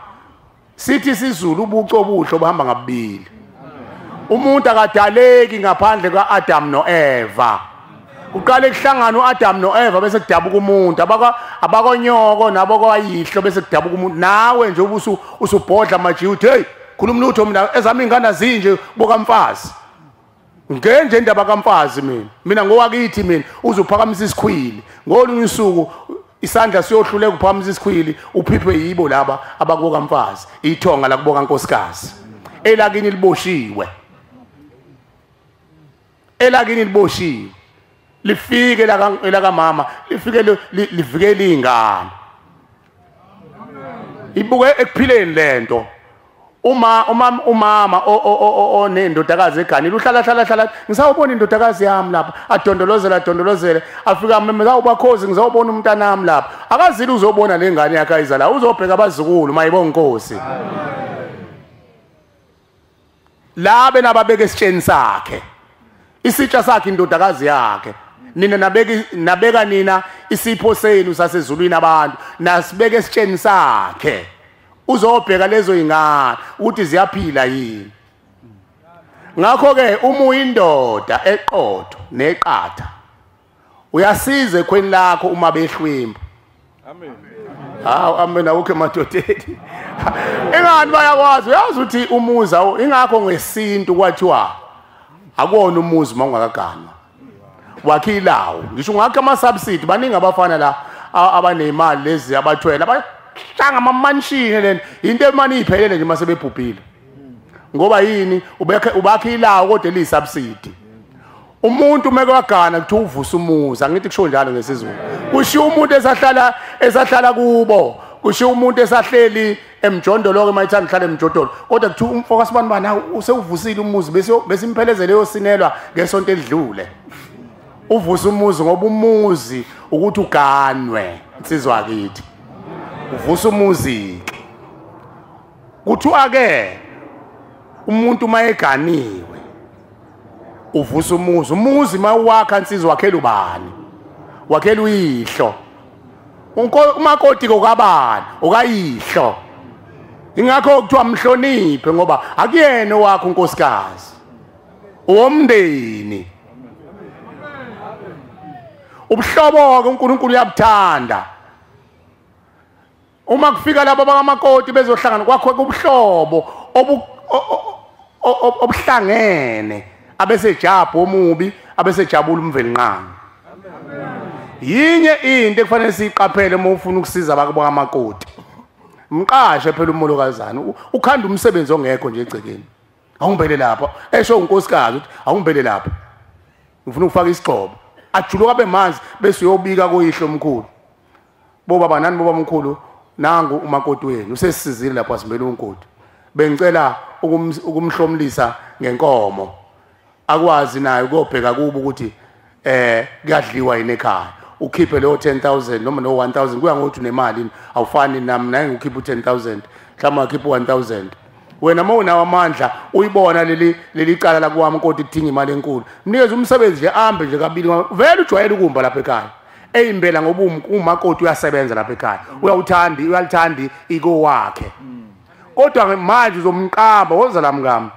Sithi isiZulu ubuco obuhle buhamba ngabili. Umuntu akadaleki ngaphandle kaAdam noEva. Kuqale kuhlangana uAdam noEva bese kudabuka umuntu, abakonyoko nabokwayihlo bese kudabuka umuntu. Nawe nje usubhodla majiya uthi hey khuluma lutho mina, ezami ingane zinje bokamfazi. Ngenje indaba kamfazi mina ngowakithi mina, uzuphakamisa isikhwili. Ngolunye usuku isandla siyohluleka uphakamisa isikhwili, uphiphe yibo laba abakubo kamfazi, ithonga lakubo kankosikazi. Elakini liboshiwe. Elakini liboshiwe. Lifike elakamama, lifike livikele ingane. Ibuke ekuphileni lento. Umama onendodakazi eganile uhlala hlala hlala, ngisawubona indodakazi yami lapha, adondolozele afika meme, ngizawubakhozi, ngizawubona umntanami lapha. Akazile uzobona lengane yakhe ayizala, uzobheka abazukulu. Mayibonga inkosi. Labe nababeka esitsheni sakhe, isitsha sakhe indodakazi yakhe. Nina nabeka nina isipho senu sasezulwini abantu, nasibeka esitsheni sakhe. Uzobheka lezo ingane ukuthi ziyaphila yini. Ngakho ke uma uyindoda eqotho neqatha, uyasiza ekhweni lakho uma behlwembu. Amen. Hawu amen, awukho emadodeni. Ingani bayakwazi, uyazi ukuthi umuzi, ingakho ngesintu kwathiwa akuwona umuzi uma ungakaganwa. Wakhilawo. Ngisho ungakha ama subsidy, baningi abafana la abanemali lezi abathwele hlanga amamanshini lena into emani iphelele nje mase bebhubhile. Ngoba yini? Ubakhe ilawo kodwa eliyisubsidy. Umuntu meke wagana kuthiwa uvusa umuzi, angithi kusho njalo ngesiZulu. Kushiya umuntu esahlala kubo, kushiya umuntu esahleli emjondolo ke mayithanda hlala emjondolo. Kodwa kuthiwa umfo kaSibani bani usewuvusile umuzi, bese imphelezele yosinelwa ngesonto elidlule. Uvusa umuzi ngoba umuzi ukuthi uganwe, insizwa kithi. Uvusa umuzi. Kuthiwa ke umuntu mayeganiwe uvusa umuzi. Umuzi mawakha insizwa wakhela ubani? Wakhela uyihlo. Umakoti kokabani? Okayihlo. Ingakho kuthiwa mhloniphe ngoba akuyena owakho unkosikazi, owomndeni. Ubuhlobo ke uNkulunkulu uyabuthanda. Uma kufika labo bakamakoti bezohlangana kwakho kubuhlobo obuhlangene, abesejabhu omubi abesejabula uMvelinqangi. Yinye into ekufanele siyiqaphele uma ufuna ukusiza abakubo kamakoti. Mqashe phela umolokazana, ukhanda umsebenzi ongekho nje egcekeni. Awungibele lapha, esho unkosikazi ukuthi awungibele lapha. Ngifuna ukufaka isigxobo. Ajuluka bemanzi bese uyobika koyihlo omkhulu. Bobaba nani baba omkhulu, nangu umakoti wenu usesizile lapha simbele unkoti. Bengicela ukumhlomlisa ngenkomo. Akwazi naye ukobheka kubo ukuthi kuyadliwa yini ekhaya. Ukhiphe leyo 10,000 noma no 1,000 kuya ngokuthi unemali awufani nami naye ngikhipha u10,000 mhlawumbe akhipha u1000. Wena uma unawo amandla uyibona leli cala la kwami kodwa idinga imali enkulu, mnikeze umsebenzi nje ambe nje kabili, vele ujwayele ukumba lapha ekhaya. Eyimbela ngoba umakoti uyasebenza lapha ekhaya, uyawuthanda uyalithanda iko wakhe. Kodwa manje uzomqamba woza la mngami,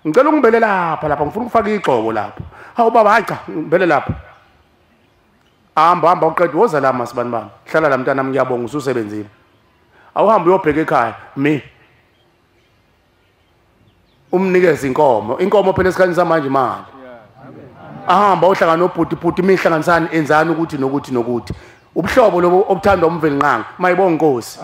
ngicela ungibele lapha lapha ngifuna ukufaka igxobo lapha. Hawu baba, hayi cha ngibele lapha. Hamba hamba uqede woza la masibani bani, hlala la mntana ngiyabonga ususebenzile. Awuhambe uyobheka ekhaya mi umnikeze inkomo. Inkomo phela esikhathini samanje imali. Ahamba ohlangana nobhuti bhuti imihlanganisani enzani ukuthi nokuthi nokuthi. Ubuhlobo lobo obuthandwa uMvelinqangi mayibonga inkosi.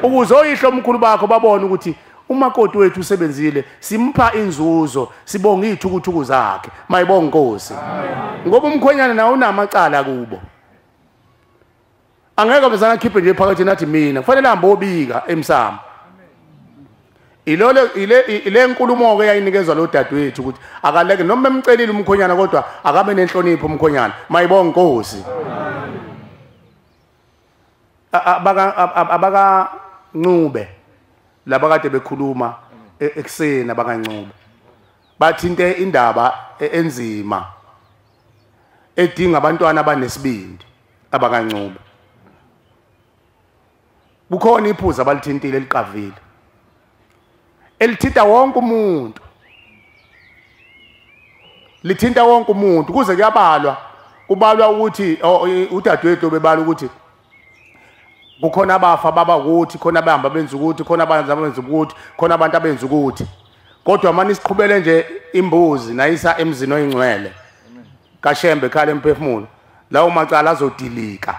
Ukuze oyihlo omkhulu bakho babone ukuthi umakoti wethu usebenzile, simpha inzuzo, sibonga ithukuthuku zakhe mayibonga inkosi. Ngoba umkhwenyana nawo unamacala kubo. Angeke bezana khiphe nje phakathi nathi mina kufanele ahambe obika emsamo. Ile nkulumo ke yayinikezwa lo dadewethu ukuthi akaleke noma emcelile umkhonyana kodwa akabe nenhlonipho umkhonyana mayibonga inkosi. Abaka Ncube laba kade bekhuluma ekuseni abakaNcube bathinte indaba enzima edinga abantwana abanesibindi abakaNcube. Kukhona iphuzu abalithintile eliqavile elithinta wonke umuntu, lithinta wonke umuntu kuze kuyabalwa, kubalwa ukuthi udadewethu bebala ukuthi kukhona abafa baba ukuthi khona abahamba benza ukuthi khona abantu abenza ukuthi khona abantu abenza ukuthi, kodwa manje siqhubele nje imbuzi nayisa emzini oyingcwele kaShembe ekhaya emphefumulo, lawo macala azodilika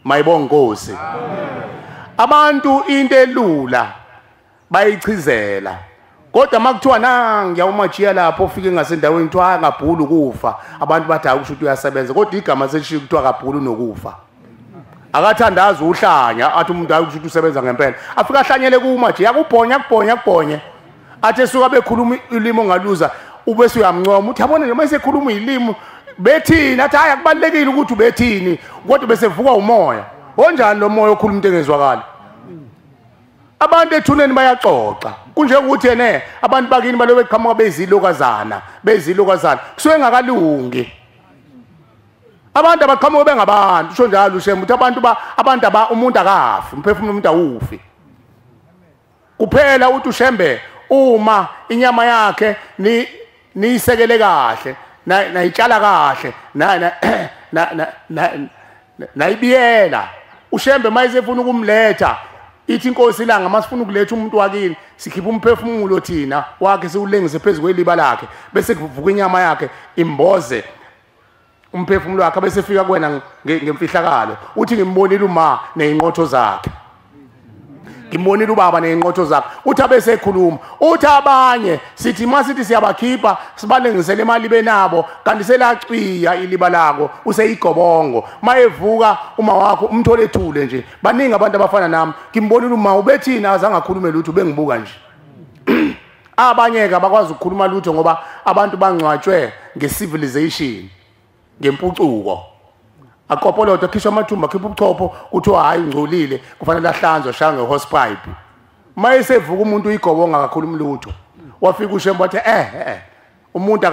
mayibonga inkosi. Abantu into elula bayichizela, kodwa makuthiwa nangiya umajiya lapho ufike ngasendaweni kuthiwa angabhuli ukufa, abantu bathi hayi kusho ukuthi uyasebenza, kodwa igama selishiya kuthiwa akabhuli nokufa. Akathandazi uhlanya athi umuntu hayi kusho ukuthi usebenza ngempela, afika ahlanyele kumajiya akubhonya akubhonya akubhonye, athi esuka bekhuluma ulimi ongaluza ubese uyamncoma uthi yabona nje mase ekhuluma ilimi bethini, athi hayi akubalekile ukuthi ubethini, kodwa bese vuka umoya. Onjani lo moya okhuluma into engezwakali? Abantu ethuneni bayaxoxa kunjengokuthi ene abantu bakini balobe beqhamuka bezilokazana bezilokazana kusuke engakalungi. Abantu abaqhamuka bengabantu usho njalo uShembe ukuthi abantu abantu umuntu akafi, umphefumulo umuntu awufi. Kuphela uthi uShembe uma inyama yakhe niyisekele kahle nayitshala kahle nayibiyela, uShembe mayesefuna ukumletha ithi inkosi ilanga masifuna ukuletha umuntu wakini sikhipha umphefumulo thina wakhe siwulengise phezulu kweliba lakhe bese kuvuka inyama yakhe imboze umphefumulo wakhe bese fika kuwena ngemfihlakalo. Uthi ngimbonile uma nezinqotho zakhe, ngimbonile ubaba nezinqotho zakhe. Uthi abese ekhuluma uthi abanye sithi masithi siyabakhipha sibalengisele imali benabo kanti selacwiya iliba lako useyigobongo. Mayevuka uma wakho umthole ethule nje. Baningi abantu abafana nami, ngimbonile uma ubethina azange akhulume lutho bengibuka nje. Abanye ke abakwazi ukukhuluma lutho ngoba abantu bangcwatshwe ngecivilization, ngempucuko. Akopoloto khishwa amathumba khipha ubuchopho kuthiwa hayi ungcolile kufanele ahlanzwe ashaya ngehosepipe. Mayesevuka umuntu uyigobonga kakhulu lutho. Wafika uShembe wathi umuntu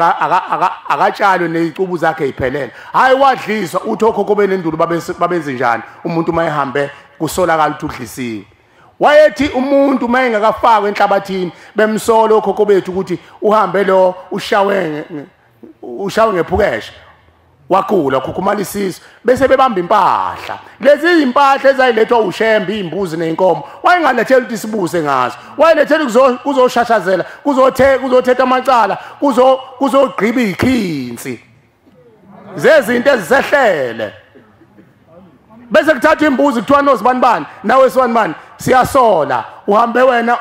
akatshalwe nezicubu zakhe iphelele. Hayi wadliswa uthi okhokho benendulo babenze njani umuntu mayehambe kusolakala ukuthi udlisiwe. Wayethi umuntu mayengakafakwe enhlabathini bemsola okhokho bethu ukuthi uhambe lo ushawe ngephukeshe wagula khukhumala isisu bese bebamba impahla. Lezi impahla ezayilethwa uShembe imbuzi nezinkomo wayengalethela ukuthi sibuse ngazo, wayelethela kuzoshashazela kuzothetha amacala kuzogqiba ikhinsi zezinto ezisehlele. Bese kuthathwa imbuzi kuthiwa nozibani bani nawe siwani bani, siyasola uhambe wena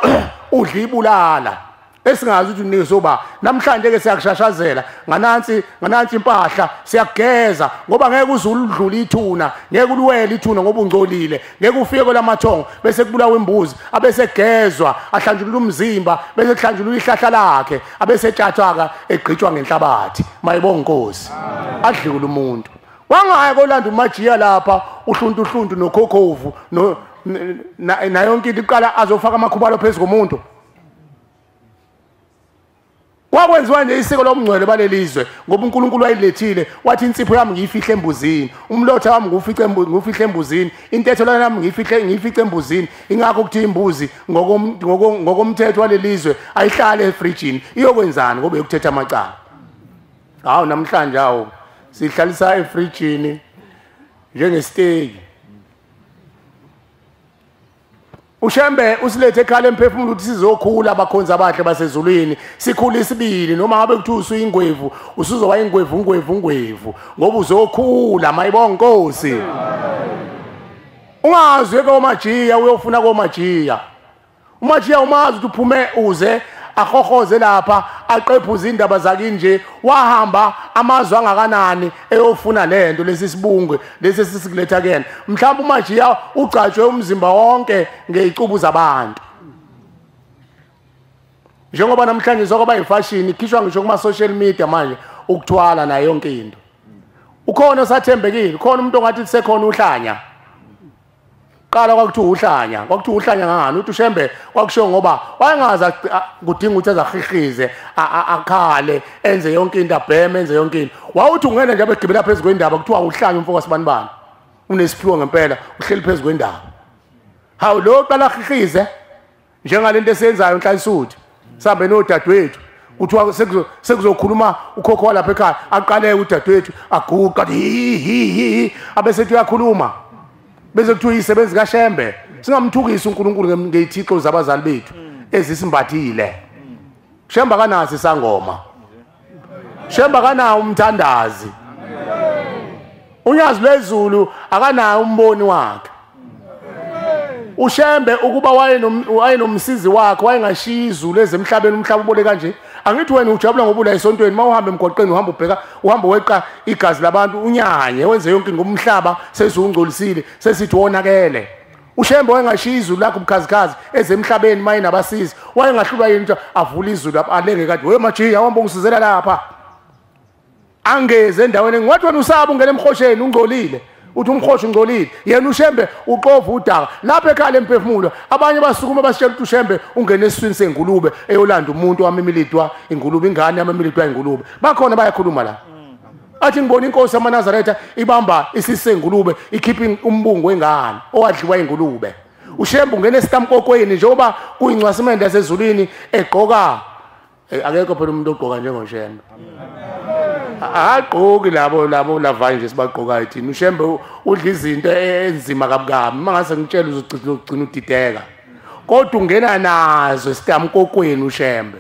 udla ibulala esingazi ukuthi unike soba. Namhlanje ke siyakushashazela nganansi impahla, siyakugeza ngoba ngeke uzuludlula ithuna, ngeke uluwele ithuna ngoba ungcolile, ngeke ufike kwelamathongo. Bese kubulawa imbuzi, abese gegezwa, ahlanjulula umzimba, bese kuhlanjulula ihlahla lakhe, abese etshathwa egqitshwa ngenhlabathi. Mayibonga inkosi, adliwe umuntu. Wangaya kolanda umajiya lapha uhluntu nokhokhovu no na yonke into iqala azofaka amakhubalo phezulu komuntu. Kwakwenziwa nje isiko lomngcwele balelizwe ngoba uNkulunkulu wayilethile, wathi insipho yami ngiyifihle embuzini, umlotha wami ngiwufihle embuzini, intetho yami ngiyifice embuzini. Ingakho kuthi imbuzi ngokomthetho walelizwe ayihlale efrijini, iyokwenzani ngoba yokuthetha amacala. Hawu namhlanje awu sihlalisa efrijini njengesteki. Ushembe usilethe ekhaya lemphefumulo ukuthi sizokhula abakhonzi abahle basezulwini, sikhule isibili. Noma ngabe kuthiwa usuyingwevu, usuzoba ingwevu ngwevu ngwevu ngoba uzokhula. Mayibonga inkosi. Ungazwe komajiya uyofuna komajiya. Umajiya umazi ukuthi uphume uze ahohoze lapha aqephuze indaba zakini nje, wahamba amazwe angakanani eyofuna lento lesi sibungwe lesi sisikuletha kuyena. Mhlawumbe umajiya ugcatshwe umzimba wonke ngezicubu zabantu, njengoba namhlanje sokuba yifashion ikhishwa ngisho kuma social media manje ukuthwala nayo yonke into. Ukhona osathembekile, khona umuntu ongathi sekhona uhlanya. Qala kwakuthiwa uhlanya, kwakuthiwa uhlanya ngani? Uthi uShembe kwakusho ngoba wayengazi kudinga ukuthi azahihize, akhale, enze yonke into, abheme, enze yonke into. Wawuthi ungena nje abegibela phezu kwendaba kuthiwa uhlanya umfo kaSibanibani. Unesiphiwo ngempela, uhleli phezu kwendaba. Hawu lo qala ahihize njengalento esiyenzayo inhlayisuthi. Sihambe nodadewethu kuthiwa sekuzokhuluma ukhokho walapha ekhaya, aqale udadewethu aguqa hi hi hi, abesethi uyakhuluma. Bese kuthiwa isebenzi kaShembe. Singamthukisi uNkulunkulu ngezithixo zabazali bethu ezisimbathile. Shembe akanaso isangoma, Shembe akanawo umthandazi, unyazi lwezulu akanawo umboni wakhe. uShembe ukuba wayenomsizi wakhe wayengashiya izulu ezemhlabeni, umhlaba ubole kanje. Angithi wena ujabula ngoba ula esontweni, mawuhamba emgwaqeni uhamba ubheka, uhamba weqa igazi labantu unyanye wenze yonke ngomhlaba sesungcolisile sesithi wonakele. uShembe wayengashiya izulu lakhe ubukhazikhazi ezemhlabeni maye nabasizi, wayengahlulwa yini ukuthi avule izulu lapha alenge kade we majiya uhamba ungisizela lapha angeze endaweni. Ngathi wena usaba ungena emhosheni ungcolile, uthi umhosha ungcolile, yena uShembe uqova udaka lapha ekhaya lemphefumulo. Abanye basukuma basitshela ukuthi uShembe ungene esiswini sengulube eyolanda umuntu wamimilidwa ingulube, ingane yamimilidwa ingulube. Bakhona bayakhuluma la, athi ngibona inkosi yamaNazaretha ibamba isisu sengulube ikhipha umbungu wengane owadliwa ingulube. uShembe ungene esitamkokweni njengoba kuyincwasimende yasezulwini egqoka. Akekho phela umuntu ogqoka njengoShembe. Agqoki labo lava nje sibagqokayo thina. uShembe udla izinto enzima kabukabi, mangase ngitshela uzogcina udideka. Kodwa ungena nazo esitamkokweni uShembe,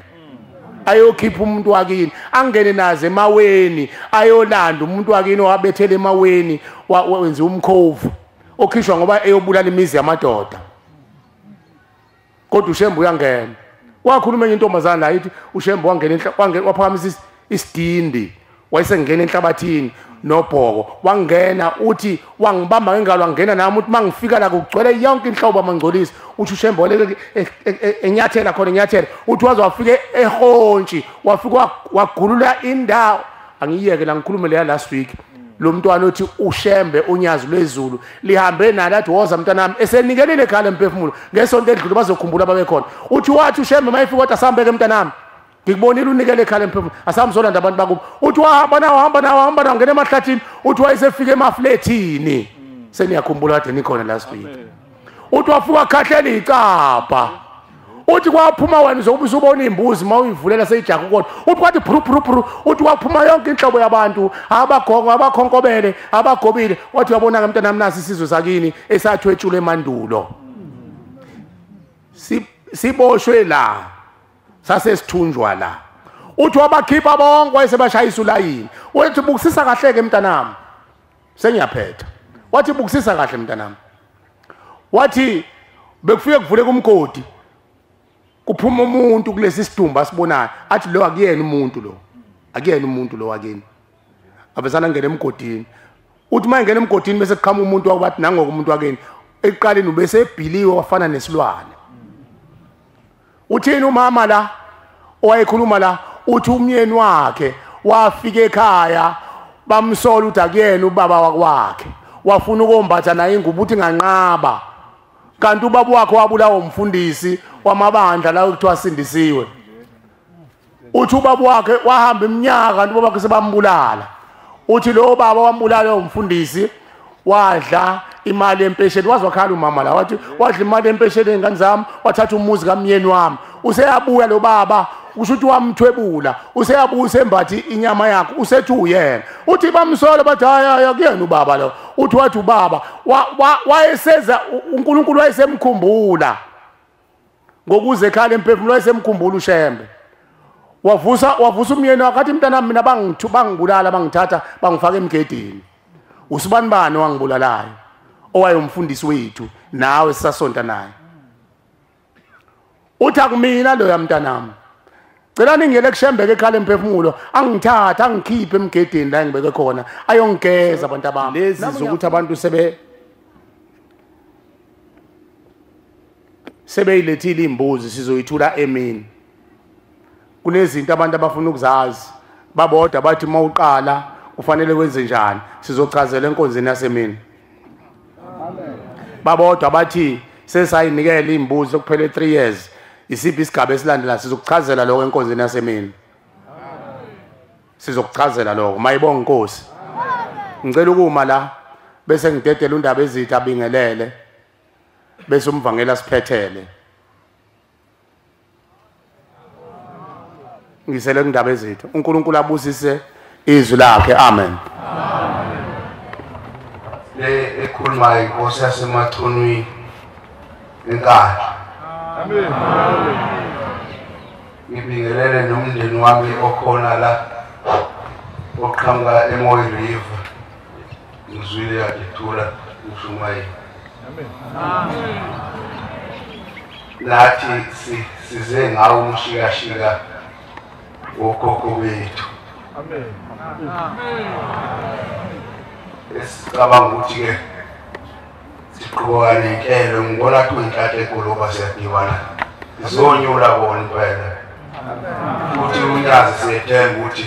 ayokhipha umuntu wakini, angene nazo emaweni, ayolanda umuntu wakini owabethela emaweni wenza umkhovu okhishwa ngoba eyobulala imizi yamadoda. Kodwa uShembe uyangena. Wakhuluma enye intombazana la ithi uShembe wangena waphakamisa isidindi, wayesengena enhlabathini nobhoko, wangena uthi wangibamba ngengalo wangena nami, uthi mangifika la kugcwele yonke inhlobo amangcolisi. Uthi uShembe waleke enyathela khona enyathela, uthi waze wafika ehontshi, wafika wagulula indawo. Angiyeke la ngikhulume leya last week, lo mntwana uthi uShembe unyazi lwezulu lihambe nalo, athi woza mntanami, esenikelile ekhaya lemphefumulo ngesonto edlule bazokhumbula babekhona. Uthi wathi uShembe mayefika wathi asihambeke mntanami, ngikubonile unikele ekhaya lemphefumulo, asamzolanda abantu bakubo. Uthi wahamba nawo hamba nawo hamba nawo ngena emahlathini, uthi wayesefika emafletini. Seniyakhumbula kade nikhona last week. Uthi wafika khahlela icapha, uthi kwaphuma wena uzobe usubona imbuzi mawuyivulela seyijaha kodwa. Uthi kwathi bru bru bru, uthi kwaphuma yonke inhlobo yabantu, abagongo, abakhonkobele, abagobile. Wathi uyabona ke mntanami, nasi isizwe sakini esathwetshulwe emandulo, siboshwe la, sasesithunjwa la. Uthi wabakhipha bonke wayesebashayisa ulayini. Uthi bukusisa kahle ke mntanami, sengiyaphetha. Wathi bukisisa kahle mntanami. Wathi bekufike kuvuleka umgodi, kuphuma umuntu kulesi sidumbu asibonayo, athi lo akuyena umuntu lo, akuyena umuntu lo wakini. Abesana ngene emgodini. Uthi uma engena emgodini bese kuqhamuka umuntu wakubathi nangoku umuntu wakini. Ekuqaleni ubese ebhiliwe wafana nesilwane. Uthini umama la owayekhuluma la, uthi umyeni wakhe wafika ekhaya bamsola ukuthi akuyena ubaba wakwakhe, wafuna ukombatha naye ingubo, uthi nganqaba. Kanti ubaba wakhe wabulawa umfundisi wamabandla la ekuthiwa sindisiwe. Uthi ubaba wakhe wahamba iminyaka kanti ubaba wakhe sebambulala. Uthi lo baba wambulala umfundisi wadla imali empesheni. Waze wakhala umama la, wathi wadla imali empesheni ngane zami, wathatha umuzi kamyeni wami. Useyabuya lo baba, usho ukuthi wamthwebula, useyabuya usembathi inyama yakhe, usethi uyena. Uthi bamsola bathi hayi akuyena ubaba lo. Uthi wathi ubaba wayeseza uNkulunkulu wayesemkhumbula ngokuze ekhala emphefumulo, wayesemkhumbula uShembe. Wavusa umyeni wakhe, athi mntanami mina bangibulala, bangithatha bangifaka emgedini. Usibani bani wangibulalayo owayemfundisi wethu nawe sisasonta naye? Uthi akumina loya mntanami, cela ningiyele kuShembe ekhala emphefumulo, angithatha angikhiphe emgedini la engibeke khona, ayongigeza abantu abami. Lezi zokuthi abantu sebeyilethile imbuzi sizoyithula emini. Kunezinto abantu abafuna ukuzazi, babodwa bathi uma uqala kufanele wenze njani, sizochazela enkonzweni yasemini. Babodwa bathi sesayinikela imbuzi okuphele 3 years, isiphi isigaba esilandela, sizokuchazela lokho enkonzweni yasemini. Sizokuchazela lokho. Mayibonga inkosi. Ngicela ukuma la bese ngidedela undaba ezitha abingelele, bese umvangeli asiphethele. Ngisele kundaba ezitha. uNkulunkulu abusise izwi lakhe. Amen.
Le ekhuluma inkosi yaseMachunwini eNkandla.
Amen.
Ngibingelele nomndeni wami okhona la oqhamuka eMoy River. Ngizwile kade ethula ushumayela.
Amen. Amen.
Nathi size ngawo umshikashika wokhokho bethu.
Amen. Amen.
Esicabanga ukuthi ke siqhubeka nenhlelo, ngibona kuyinhlanhla enkulu ngoba siyadibana, sizonyula bona impela. Futhi unyazi siyethemba ukuthi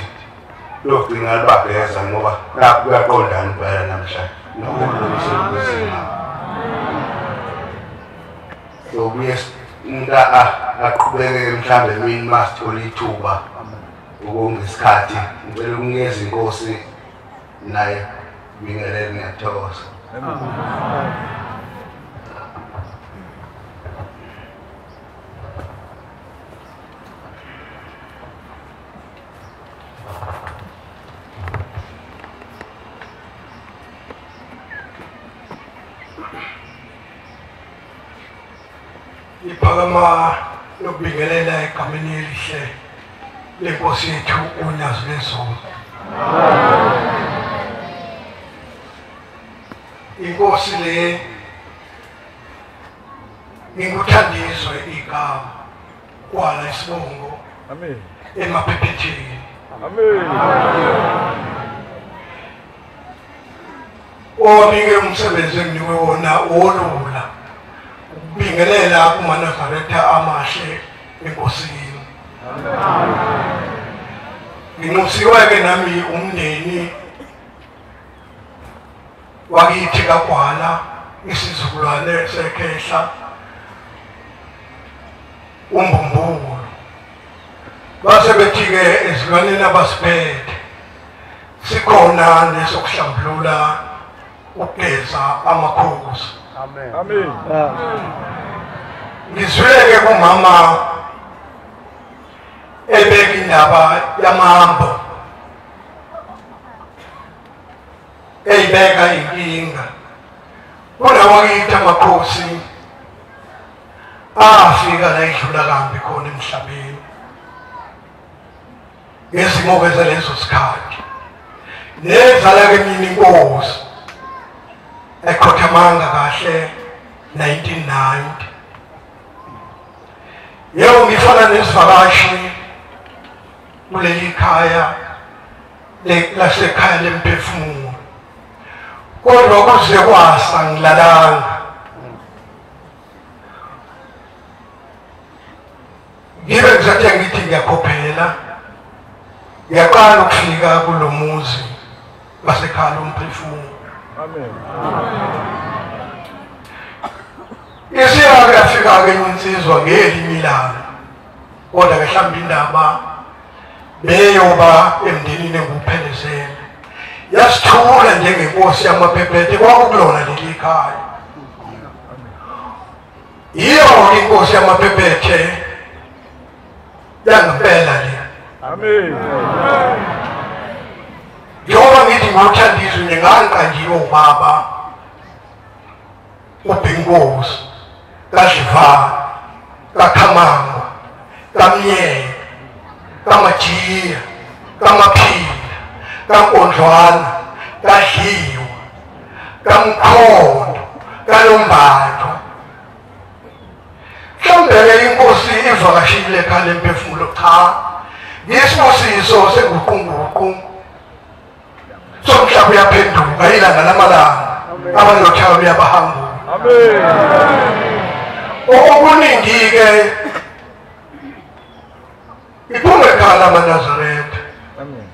logcina libabheza ngoba nakho kuyaqondana impela namhlanje nokulungiswa. Sobuye umuntu aqhubeke mhlambe emini masithola ithuba ukonga isikhathi. Ngicela ukunikeza inkosi naye bingelele, ngiyathokoza.
Iphakama lokubingelela egameni elihle lenkosi yethu uNyazi lwezulu. Inkosi le ngikuthandizwe igama kwala isibongo.
Amen.
Emaphephetheni.
Amen.
Owamike umsebenzi enginikwe wona wolula ukubingelela kumaNazaretha amahle enkosini.
Amen.
Nginxusiwe-ke nami umndeni wakithi kaGwala, isizukulwane sekhehla umbumbulu. Base bethi-ke ezilwaneni abasiphethe sikhona nesokuhlambulula ukugeza amakhosi.
Amen. Amen.
Ngizwile-ke kumama ebeka indaba yamahambo eyibeka inkinga. Kunawakithi amakhosi afika la idlula kambi khona emhlabeni ngezimo zalezo sikhathi. Nezala-ke mina inkosi Ayikhothamanga kahle 1990. Yebo, ngifana nesivakashi kuleli khaya lasekhaya lemphefumulo, kodwa kuze kwasa ngilalanga. Ngibe ngisathe ngithi ngiyakhophela, ngiyaqala ukufika kulo muzi wasekhaya lomphefumulo.
Amen.
Isiyake yafika-ke insizwa ngelinye ilanga, kodwa-ke mhlawumbe indaba beyoba emndenini enguphelezele. Yasithula njengenkosi yamaphephethe kwakukulona leli khaya. Yiyo-ke inkosi yamaphephethe yangempela le.
Amen.
Njengoba ngithi ngothanda izwi nje ngangiqanjiwe ubaba uBhinkosi kaDlivane kaKhamango kaMnyeke kaMajiya kaMaphila kaNkondlwana kaDliwa kaMkhondo kaLombatho. Mhlawumbe-ke inkosi ivakashile ekhaya lemphefumulo. Cha, ngisibusiso senguqunguqu somhlaba uyaphenduka ilanga lamalanga, abalothayo luyabahangula.
Amen.
Okuningi-ke iphuma ekhaya lamaNazaretha.
Amen.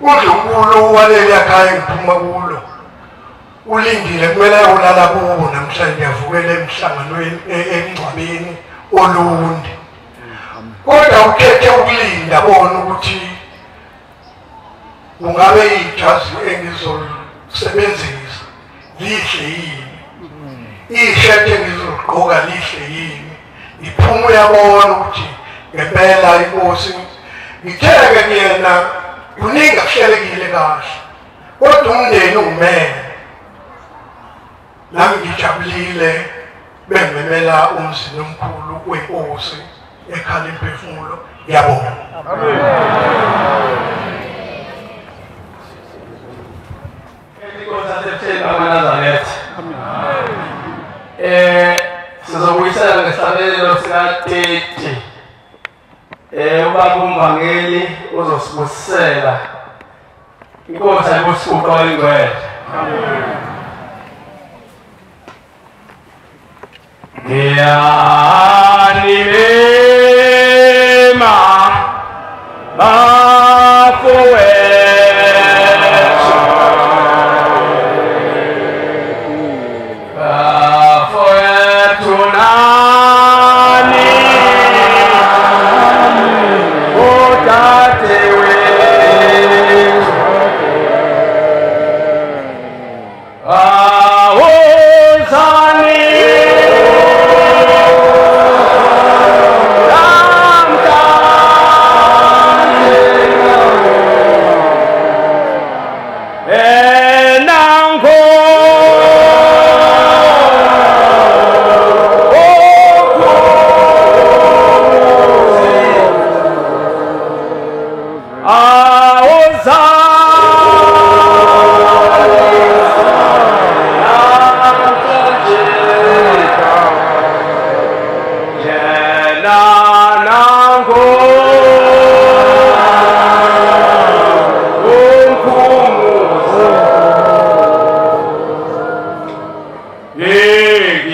Udlunkulu waleliya khaya engiphuma kulo ulindile, kumele ayolala kuwo namhlanje, avukele emhlanganweni emngcwabeni olundi. Kodwa ukhethe ukulinda bona ukuthi kungabe ijazi engizolisebenzisa lihle yini, ishethi engizogqoka lihle yini. Iphuma uyabona ukuthi ngempela inkosi ngitheke kuyena kuningi akuhlelekile kahle, kodwa umndeni ungimele. Nami ngijabulile bengimemela umzini omkhulu wenkosi ekhaya lemphefumulo. Ngiyabonga.
Amen.
Sizobuyisela ngesabelo sika-30. Ubaba umvangeli uzosibusisela. Inkosi ayibusise oyingcwele.
Amen.
Ngiyanimema bafowethu, bafowethu nani odadewethu, awuzani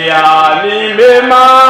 Ngiyanimema